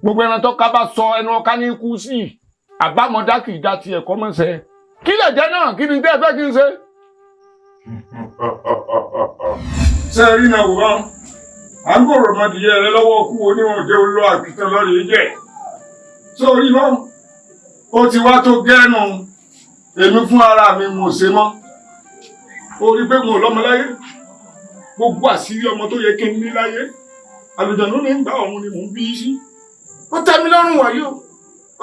Gbogbo ẹran tó ká bá sọ ẹnu ọká ní kú sí i. Àbámọ̀dá kì í dá tiẹ̀ kọ́ mọ́sẹ̀. Kí lè jẹ́ náà? Kí ni tẹ́ ẹ fẹ́ kí n ṣe? Ṣé ẹ rí náà wòrán? À ń gbòòrò ọmọdìyẹ rẹ lọ́wọ́ kú oníwọ̀n jẹ́ olú àkìtàn lọ́rẹ̀ jẹ́. Sórí mọ́, ó ti wá tó gẹ́nu. Èmi fún ara mi mo ṣe mọ́. Ó rí pé mo lọ́mọ láyé. Gbogbo àṣírí ọmọ tó yẹ kí n ní láyé. Àlùjànnú ní gbà ọ̀hún ni mò ń bí sí. Ó tẹ́ mi lọ́rùn wàyí o.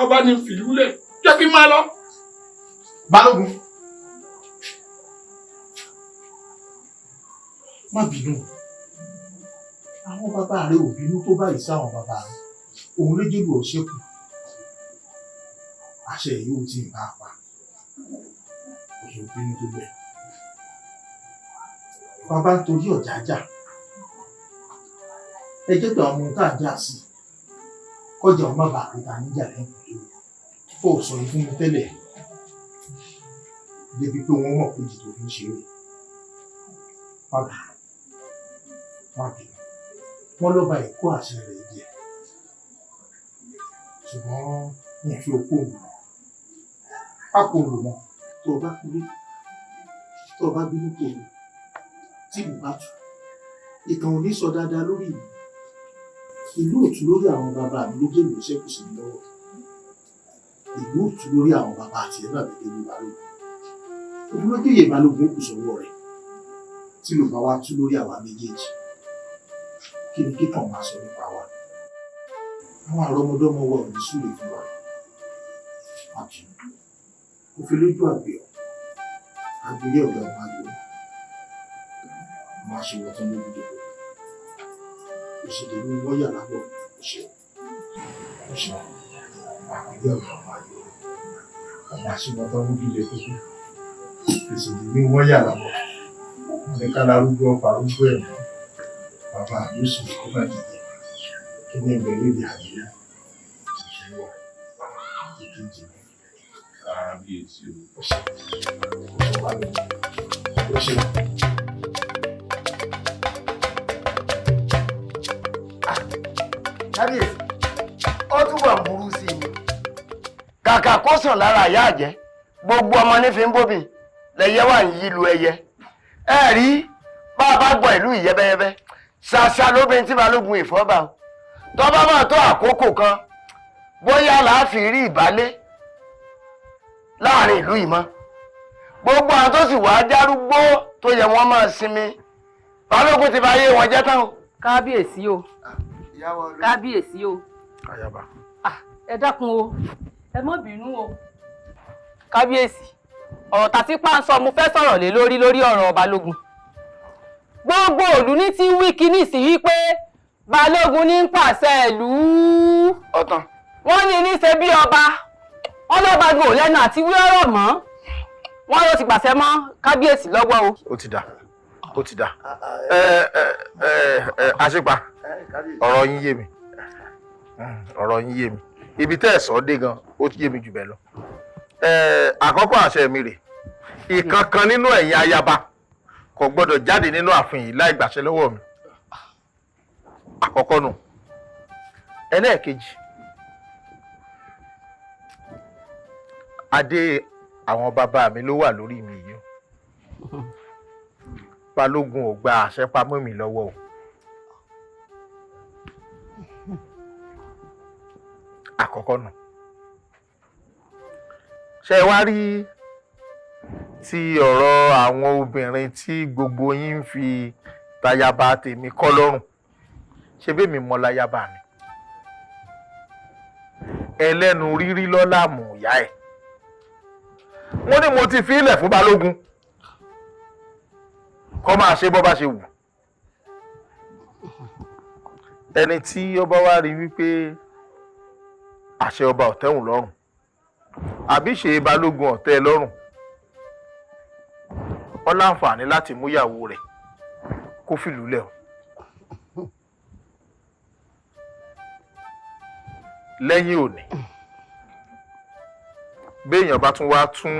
Ọba ni fìlú lẹ̀. Jẹ́ kí n máa lọ. Balógun. Má bínú. Àwọn bàbá rẹ ò bínú tó báyìí sáwọn bàbá rẹ. Òun ló jẹ́lu ọ̀ṣẹ́kù. Àṣẹ yìí ò tí ì bá a pa. Kò sì bínú tó bẹ́ẹ̀. Bàbá ń torí ọ̀jà jà. Ẹ jẹ́ pé àwọn ohun tá à ń jà sí. Kọjá ọmọ bàbá àpẹta níjà lẹ́yìn kò lè o. Ó sọ yìí fún mi tẹ́lẹ̀. Débi pé wọ́n mọ̀ pé jì tó fi ń ṣeré. Má bínú. Má bínú. Wọ́n lọ́ba ìkó àṣẹ rẹ̀ jẹ. Ṣùgbọ́n mi ò fi okó òun mọ́. A kò rò mọ́. Tó o bá kúrú, tó o bá bínú kò rò, tí ìlú bá tù. Ìtàn ò ní sọ dáadáa lórí ìlú. Ìlú ò tú lórí àwọn bàbá mi ló jẹ́ ìlú ṣẹ́kù sí mi lọ́wọ́. Ìlú ò tú lórí àwọn bàbá àti ẹ̀ náà gẹ́gẹ́ bí Balógun. Òun ló jẹ́yè Balógun ó kù sọ́wọ́ rẹ̀. Tí ìlú bá wá tú lórí àwa méjèèjì, kí ni kíkàn máa sọ nípa wa? Àwọn àrọ́mọdọ́mọ wa ò ní súre fún wa. Má bínú. Mo fi lójú àgbẹ̀ ọ́. Àgbèrè ọ̀gá ọmọ àgbẹ̀ ọ́. Má ṣe wọ́n tán lójú dòdò. Òṣèlú ni wọ́n yà lábọ̀. Òṣèlú. Òṣèlú. Àgbèrè ọ̀gá ọmọ àgbẹ̀ ọ́. Má ṣe wọ́n tán lójú dòdò. Òṣèlú ni wọ́n yà lábọ̀. Wọ́n ní ká lárúgbó ọ̀pá arúgbó ẹ̀ mọ́. Bàbá mi sùn kó má dìde. Kí ni ìbẹ̀rẹ̀ èdè àgbẹ̀? Òṣèlú wa. Ìkejì mi. Kábíyèsí o. Òṣèlú. Kábíyèsí, ó túbọ̀ ń burú sí i ni. Kàkà kó sàn lára ìyá àjẹ́, gbogbo ọmọ ní fi ń bóbi, lẹyẹ wà ń yí lu ẹyẹ. Ẹ rí bá a bá gbọ́ ìlú ìyẹ́bẹ́yẹ́bẹ́, ṣàṣà lóbìnrin tí Balógun ìfọ́bà o. Tó bá máa tó àkókò kan, bóyá làá fi rí ìbálé láàrin ìlú yìí mọ́. Gbogbo àwọn tó sì wá járúgbó tó yẹ wọ́n máa sinmi, Balógun ti bà ayé wọn jẹ́ tán o. Kábíyèsí o. Kábíyèsí o. Ayaba. Ẹ dákun o, ẹ má bínú o. Kábíyèsí, ọ̀rọ̀ tàti páńsọ mo fẹ́ sọ̀rọ̀ lé lórí lórí ọ̀rọ̀ Balógun. Gbogbo ìlú ní ti wí kíní sí wípé Balógun ní ń pàṣẹ ìlú. Ọ̀tàn. Wọ́n ní ní ṣe bí ọba. Wọ́n lọ́ba gan ò lẹ́nu àti wí ọ̀rọ̀ mọ́. Wọ́n ló ti pàṣẹ mọ́ kábíyèsí lọ́wọ́ o. Ó ti dà, ó ti dà. Ẹ ẹ ẹ Aṣípa, ọ̀rọ̀ yín yé mi. Ọ̀rọ̀ yín yé mi. Ibi tẹ́ ẹ̀ sọ dé gan, ó ti yé mi jù bẹ́ẹ̀ lọ. Àkọ́kọ́ àṣẹ mi rè. Ìkankan nínú ẹ̀yin ayaba kò gbọ́dọ̀ jáde nínú ààfin yìí láì gbàṣẹ lọ́wọ́ mi. Àkọ́kọ́ nù. Ẹlẹ́ẹ̀kejì. Adé àwọn bàbá mi ló wà lórí mi yìí o. Balógun ò gba àṣẹ pamọ́ mi lọ́wọ́ o. Àkọ́kọ́ nù. Ṣé ẹ wá rí ti ọ̀rọ̀ àwọn obìnrin tí gbogbo yín ń fi tayaba tèmi kọ́ lọ́rùn? Ṣé bẹ́ẹ̀ mi mọ láyaba mi? Ẹlẹ́nu rírí lọ́la mú ìyá ẹ̀. Wọ́n ní mo ti fi ilẹ̀ fún Balógun kó máa ṣe bó bá ṣe wù. Ẹni tí ọba wá rí wípé àṣẹ ọba ò tẹ́hùn lọ́rùn àbí ṣe Balógun ò tẹ́ ẹ lọ́rùn, ó láǹfààní láti mú ìyàwó rẹ̀ kó fìlú lẹ̀ o. Lẹ́yìn òní, béèyàn bá tún wá tún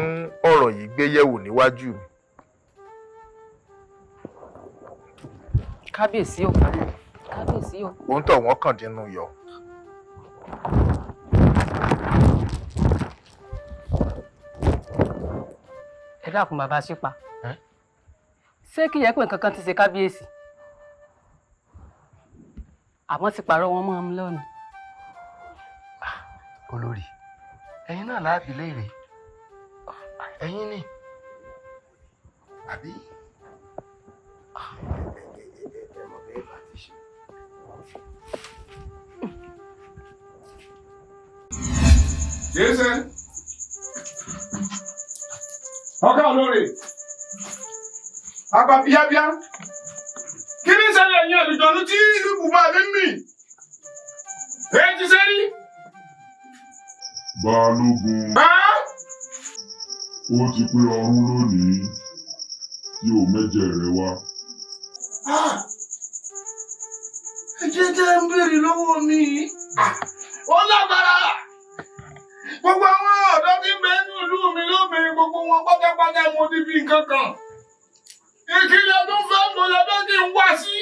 ọ̀rọ̀ yìí gbé yẹ̀wò níwájú mi, Kábíyèsí o, kábíyèsí o. Òun tọ̀ wọ́n kàn dínú yọ. Ẹ dákun bàbá Ṣípa, ṣé kí yẹ pé nǹkan kan ti ṣe kábíyèsí? Àmọ́ ti pààrọ̀ wọn mọ́ ọmọ lọ́nà. Olórí, ẹ̀yin náà láàbì léèrè, ẹ̀yin ni àbí ẹ mọ̀ bẹ́ẹ̀ bá ti ṣe. Jésè. Ọkọ olóore. Àgbà bíábíá. Kí ni ṣẹlẹ̀ ẹ̀yin àlùjọ̀nú tí ibùba mi ń mì? Èyí ti ṣe rí. Balógun, ó ti pé ọrún lónìí tí ò mẹ́jẹ rẹ wá. Ẹ̀jẹ̀ tẹ́ ń béèrè lọ́wọ́ mi. Ó lágbára. Gbogbo àwọn ọ̀dọ́ tí ń bẹ nínú ìlú mi lóbìnrin, gbogbo wọn pátápátá mo ti fi nǹkan kan. Ìkìlẹ̀ tó fẹ́ mo lọ bẹ́ kí n wá sí.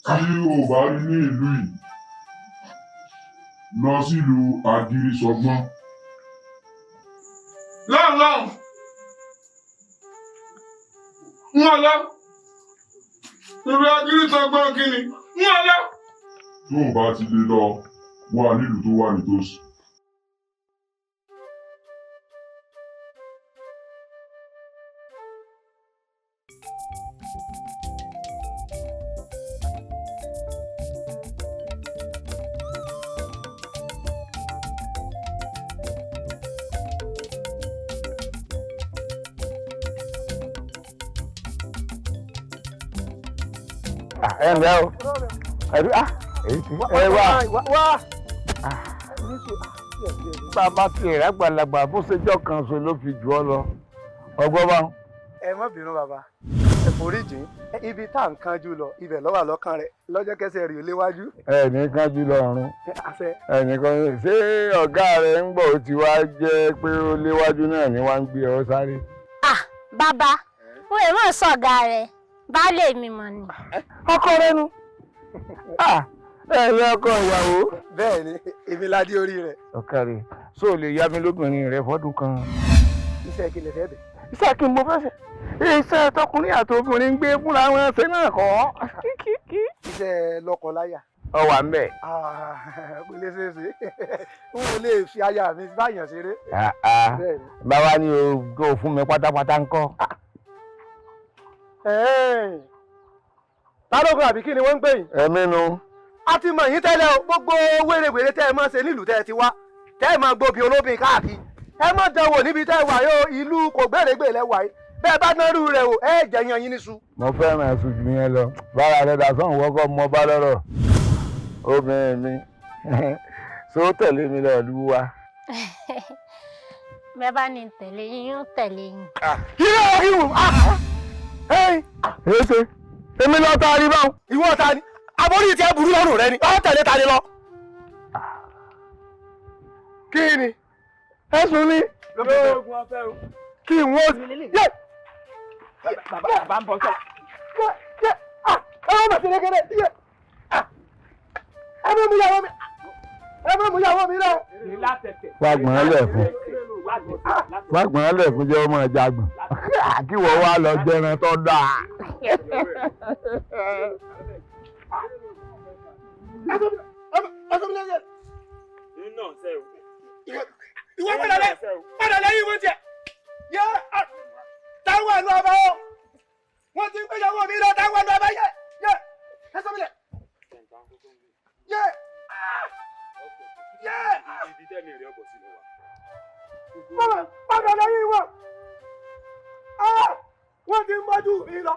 Tí o bá rí ní ìlú yìí, lọ sílùú Àgìrìsọ̀gbọ́n. Lọ́hùn lọ́hùn. Ń wọ́n lọ. Ìlú Àgìrìsọ̀gbọ́n kí ni? Ń wọ́n lọ. Tó o bá ti lè lọ, wà nílùú tó wà nítòsí. Ẹ ǹlẹ́ o, ẹ̀rí ah, èyí ti ẹ wá. Wá. Bàbá ti rẹ̀ àgbàlagbà bó ṣe jọ́ kan ṣo ló fi jù ọ lọ, ọgbọ́n bá. Ẹ má bínú bàbá, ẹ forí jìn. Ibi tá à ń kánjú lọ, ibẹ̀ ló wà lọ́kàn rẹ̀ lọ́jọ́ kẹsẹ̀ rí o léwájú. Ẹ ní kánjú lọ ọ̀run. Àṣẹ. Ẹ ní kánjú. Ṣé ọ̀gá rẹ̀ ń gbọ́ ó ti wá jẹ́ pé ó léwájú náà ni wọ́n ń gbé ọ sáré? Ah, bàbá, mo lè mọ̀ sọ̀gá rẹ̀, baálé mi mọ̀ ni. Ọkọ rẹ nu. Ẹ lé ọkọ ìyàwó. Bẹ́ẹ̀ ni, èmi la dé orí rẹ̀. Ọ̀kàrẹ̀, ṣó o lè yá mi lóbìnrin rẹ fọ́dún kan? Iṣẹ́ kí lè fẹ́ bẹ̀? Iṣẹ́ kí n mo fẹ́ ṣe. Iṣẹ́ tọkùnrin àti obìnrin ń gbé fúnra wọn ṣe náà kọ́. Iṣẹ́ lọ́kọ-láyà. Ọ wà ń bẹ̀. Kò lè ṣeé ṣe. N ò lè fi aya mi báyàn ṣeré. Bàbá ni o kò fún mi pátápátá ńkọ́. Balógun àbí kí ni wọ́n ń pè yín? Ẹ̀mí nu. A ti mọ̀ yín tẹ́lẹ̀ o, gbogbo wérewère tẹ́ ẹ máa ṣe nílùú tẹ́ ẹ ti wá, tẹ́ ẹ máa gbóbi olóbìn káàkiri. Ẹ má dánwò níbi tẹ́ ẹ wà yóò, ìlú kò gbèrègbè lẹ wà yìí. Bẹ́ẹ̀ bá dánrú rẹ̀ o, ẹ jẹ yan yín níṣu. Mo fẹ́ràn ẹ̀sùn jù yẹn lọ. Bára rẹ̀ dà sọ̀hún wọ́kọ́ mọ bá lọ́rọ̀. Obìnrin mi, ṣó tẹ̀lé mi lọ ìlú wa? Bẹ́ẹ̀ bá ní tẹ̀lé yín, yóò tẹ̀lé yín. Ilé ìwò! Èé ṣe, èmi lọ ta rí báwọn. Ìwọ ta ni? Aborí ti ẹ burú lọ́rùn rẹ ni, ọ tẹ̀lé ta ni lọ. Kí ni? Ẹ̀sùn ni. Kí n wọ́n. Yé! Bàbá ń bọ̀ sọ. Ẹ má ṣe kékeré. Ẹ má mú ìyàwó mi. Ẹ má mú ìyàwó mi lọ. Wá gbọ̀n án lẹ̀kún. Wá gbọ̀n án lẹ̀kún jẹ́ ọmọ ẹja gbọ̀n. Kí wọ́n wá lọ jẹran tó dáa. Ìwọ padà lẹ́yìn ìwé tiẹ̀. Yẹ táwọn ẹnu ọba o. Wọ́n ti ń gbéyàwó mi lọ táwọn ẹnu ọba yẹ yẹ ẹ sọ mi lẹ̀. Yẹ yẹ. Ibi tẹ́mi rẹ̀ ọkọ̀ sí lọ wà. Padà lẹ́yìn ìwọ. Wọ́n ti ń mọ́jú mi lọ.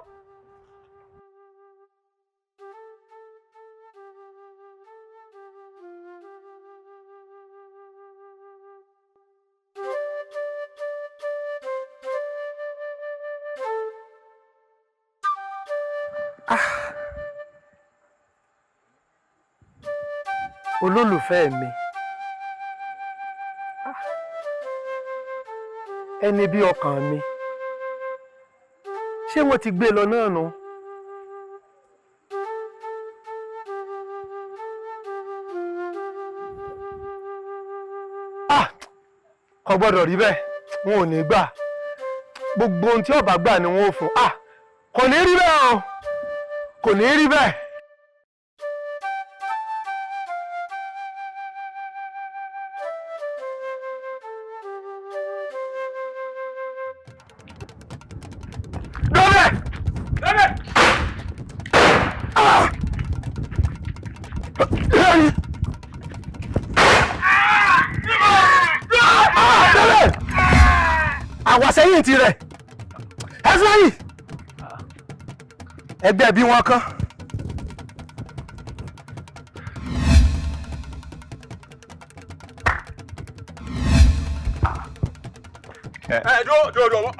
Olólùfẹ́ mi, ẹni bí ọkàn mi, ṣé wọ́n ti gbé lọ náà nu? Ah! Kò gbọ́dọ̀ rí bẹ́ẹ̀, wọn ò ní gbà. Gbogbo ohun tí ọba gbà ni wọn ò fún. Ah! Kò ní rí bẹ́ẹ̀ o, kò ní rí bẹ́ẹ̀. Àwàsẹ́yìn tirẹ̀ ẹ̀sìn ẹgbẹ́ bí wọ́n kán. Ẹ dúró dúró dúró,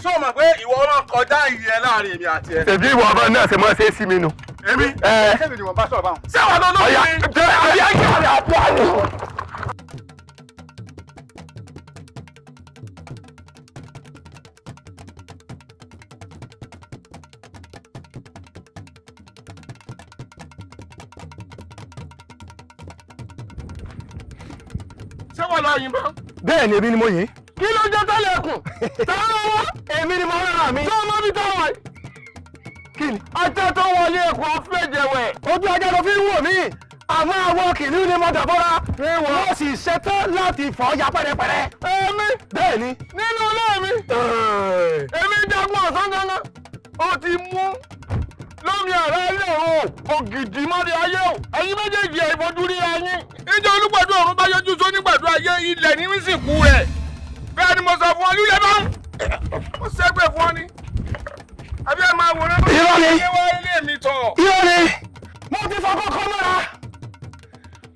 ṣé o mọ̀ pé ìwọ máa kọjá ìyẹn láàrin èmi àti ẹ. Ṣèbí ìwọ ọba náà ṣe máa ṣe é sí mi nù. Èmi? Ẹ. Ṣé mi ni wọ́n bá sọ̀rọ̀ báwọn? Ṣé wàá lọ lórí mi? Ọ̀yà ọ̀yà ọ̀yà. Ṣé wọ́n lọ yìnbọn? Bẹ́ẹ̀ ni, èmi ni mo yìn. Kí ló jẹ́ tẹ́lẹ̀ ẹkùn? Tẹ́lẹ̀ wọ́n. Èmi ni mo rárá mi. Ṣé ọmọ mi tọrọ ẹ̀? Kí ni? Ajá tó wọlé ẹkùn afẹ́jẹ̀wẹ̀. Ojú ajá ló fi ń wò mí. Àmọ́ àwọn kìnìún ni mo dàbọ́ra. Wọ́n sì ṣetán láti fọ́ ya pẹ́rẹpẹ́rẹ. Èmi. Bẹ́ẹ̀ ni. Nínú ilé mi. Èmi jagun ọ̀sán gangan. O ti mú lómi àrà ilé o, ògìdì mọ́rí ayé o, ẹ̀yin méjèèjì ẹ̀ ìfojú rí ayín. Ìjọ olúgbàdo ọ̀run bá yọjú sónígbàdo ayé ilẹ̀ ní wíṣìkú rẹ̀. Bẹ́ẹ̀ ni mo sọ fún ọ, lílẹ̀ bá ń. Ó ṣẹ́gbẹ̀ fún ọ ni. Àbí ẹ máa wòran bá Irọ́ ni. ṣe wá ilé mi tọ̀. Irọ́ ni. Mo ti fọ kọ́kọ́ mọ́ra.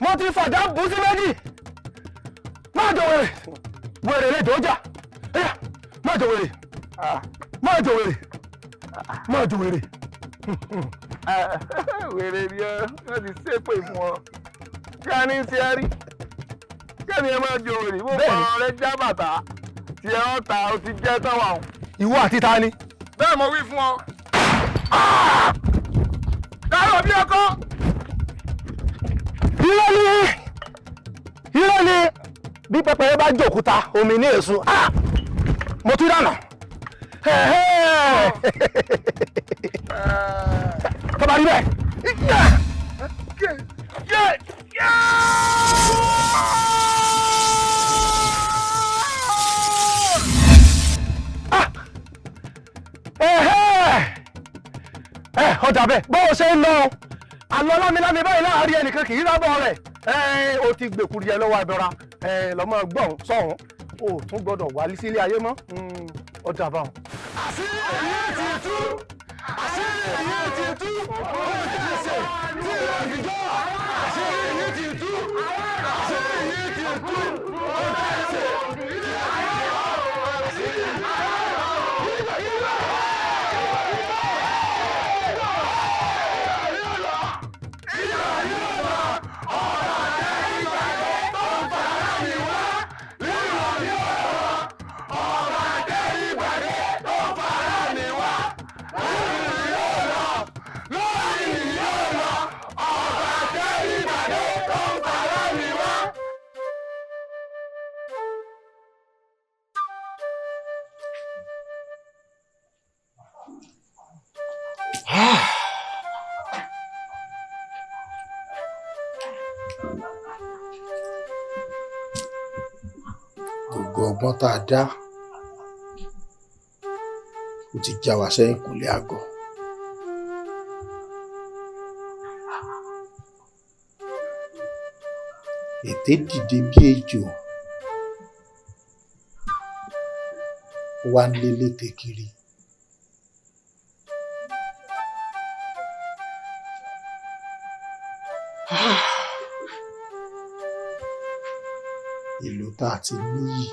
Mo ti fàdá bù sí méjì. Má jọ wèrè. Wèrè lè jọ jà. Ẹyà, má jọ wèrè. Má jọ wèrè. Má jọ wèrè. Wèrè ni ọ, wọ́n ti ṣépè fún ọ. Kí a ní ti ẹ rí? Kí ni ẹ máa jọ wèrè? Mo fọ ọ̀rọ̀ rẹ já bàtà. Tí ẹ ọ́ ta, o ti jẹ́ tán wà o. Ìwọ àti ta ni? Bẹ́ẹ̀ mo wí fún ọ. Dárò bí ọkọ. Irọ́ ni. Irọ́ ni. Bí pẹpẹyẹ bá jòkúta, omi ní èso. Mo tún dànù. Tó bá rí bẹ́ẹ̀. Ọjà bẹ́ẹ̀ bó o ṣe ń lọ àlọ́ lámilámi báyìí láàárín ẹnìkan kì í rábọ̀ rẹ̀ o ti gbèkúrú yẹ lọ́wọ́ abẹ́ra lọ́mọ gbọ̀n sọ̀hún o tún gbọ́dọ̀ wálé sílé ayé mọ́ ọjà báwọn. Àṣírí èyí ti tú, àṣírí èyí ti tú, ó ti ṣe tí ó fi jọ́. Àṣírí èyí ti tú, àṣírí èyí ti tú, ó ti ṣe tí ó fi jọ́. Àṣírí èyí ti tú. Lórí yóò lọ, ọba tẹ́ Ọgbọ́n tá a dá ó ti já wa sẹ́yìn kùlé àgọ́. Ètè dìde bí ejò, ó wá ń lé lété kiri. Ìlú tá a ti níyì,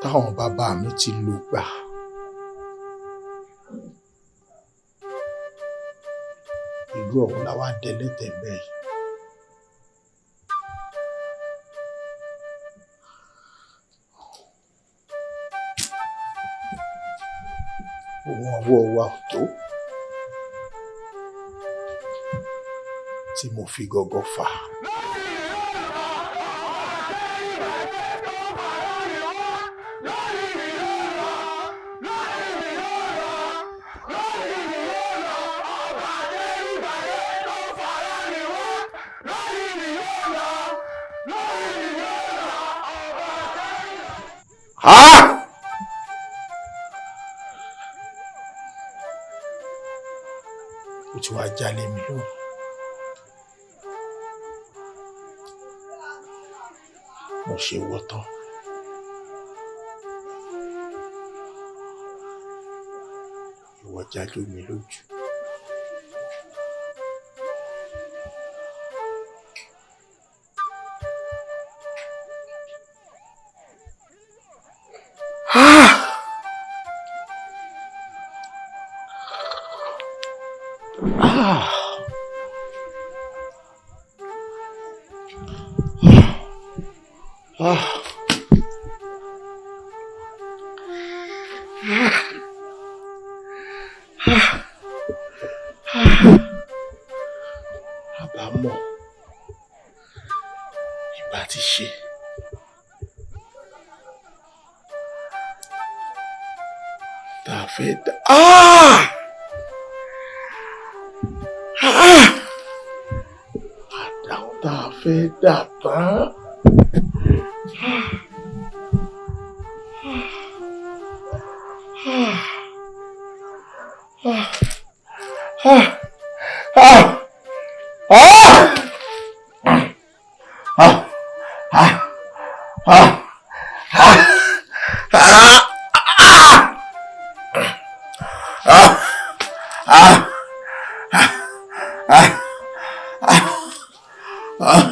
táwọn bàbá mi ti lò gbà, ìlú ọ̀hún la wá dẹlẹ́tẹ̀ bẹ́ẹ̀. Ohun ọwọ́ wa ò tó tí mo fi gọ̀gọ̀ fà. Ah! Ó ti wá jalè mi lónìí. Mo ṣe wọ́ tán. Ìwọ jájó mi lójú. Ah! Ah! Ah! Àbámọ̀ ìbá ti ṣe. Tá a fẹ́ dá. Ah! Ah! Àdáhùn tá a fẹ́ dà tán. Ah! Ah! Ah! Ah! Ah! Ah! Ah! Ah! Ah! Ah! Ah! Ah! Ah! Ah!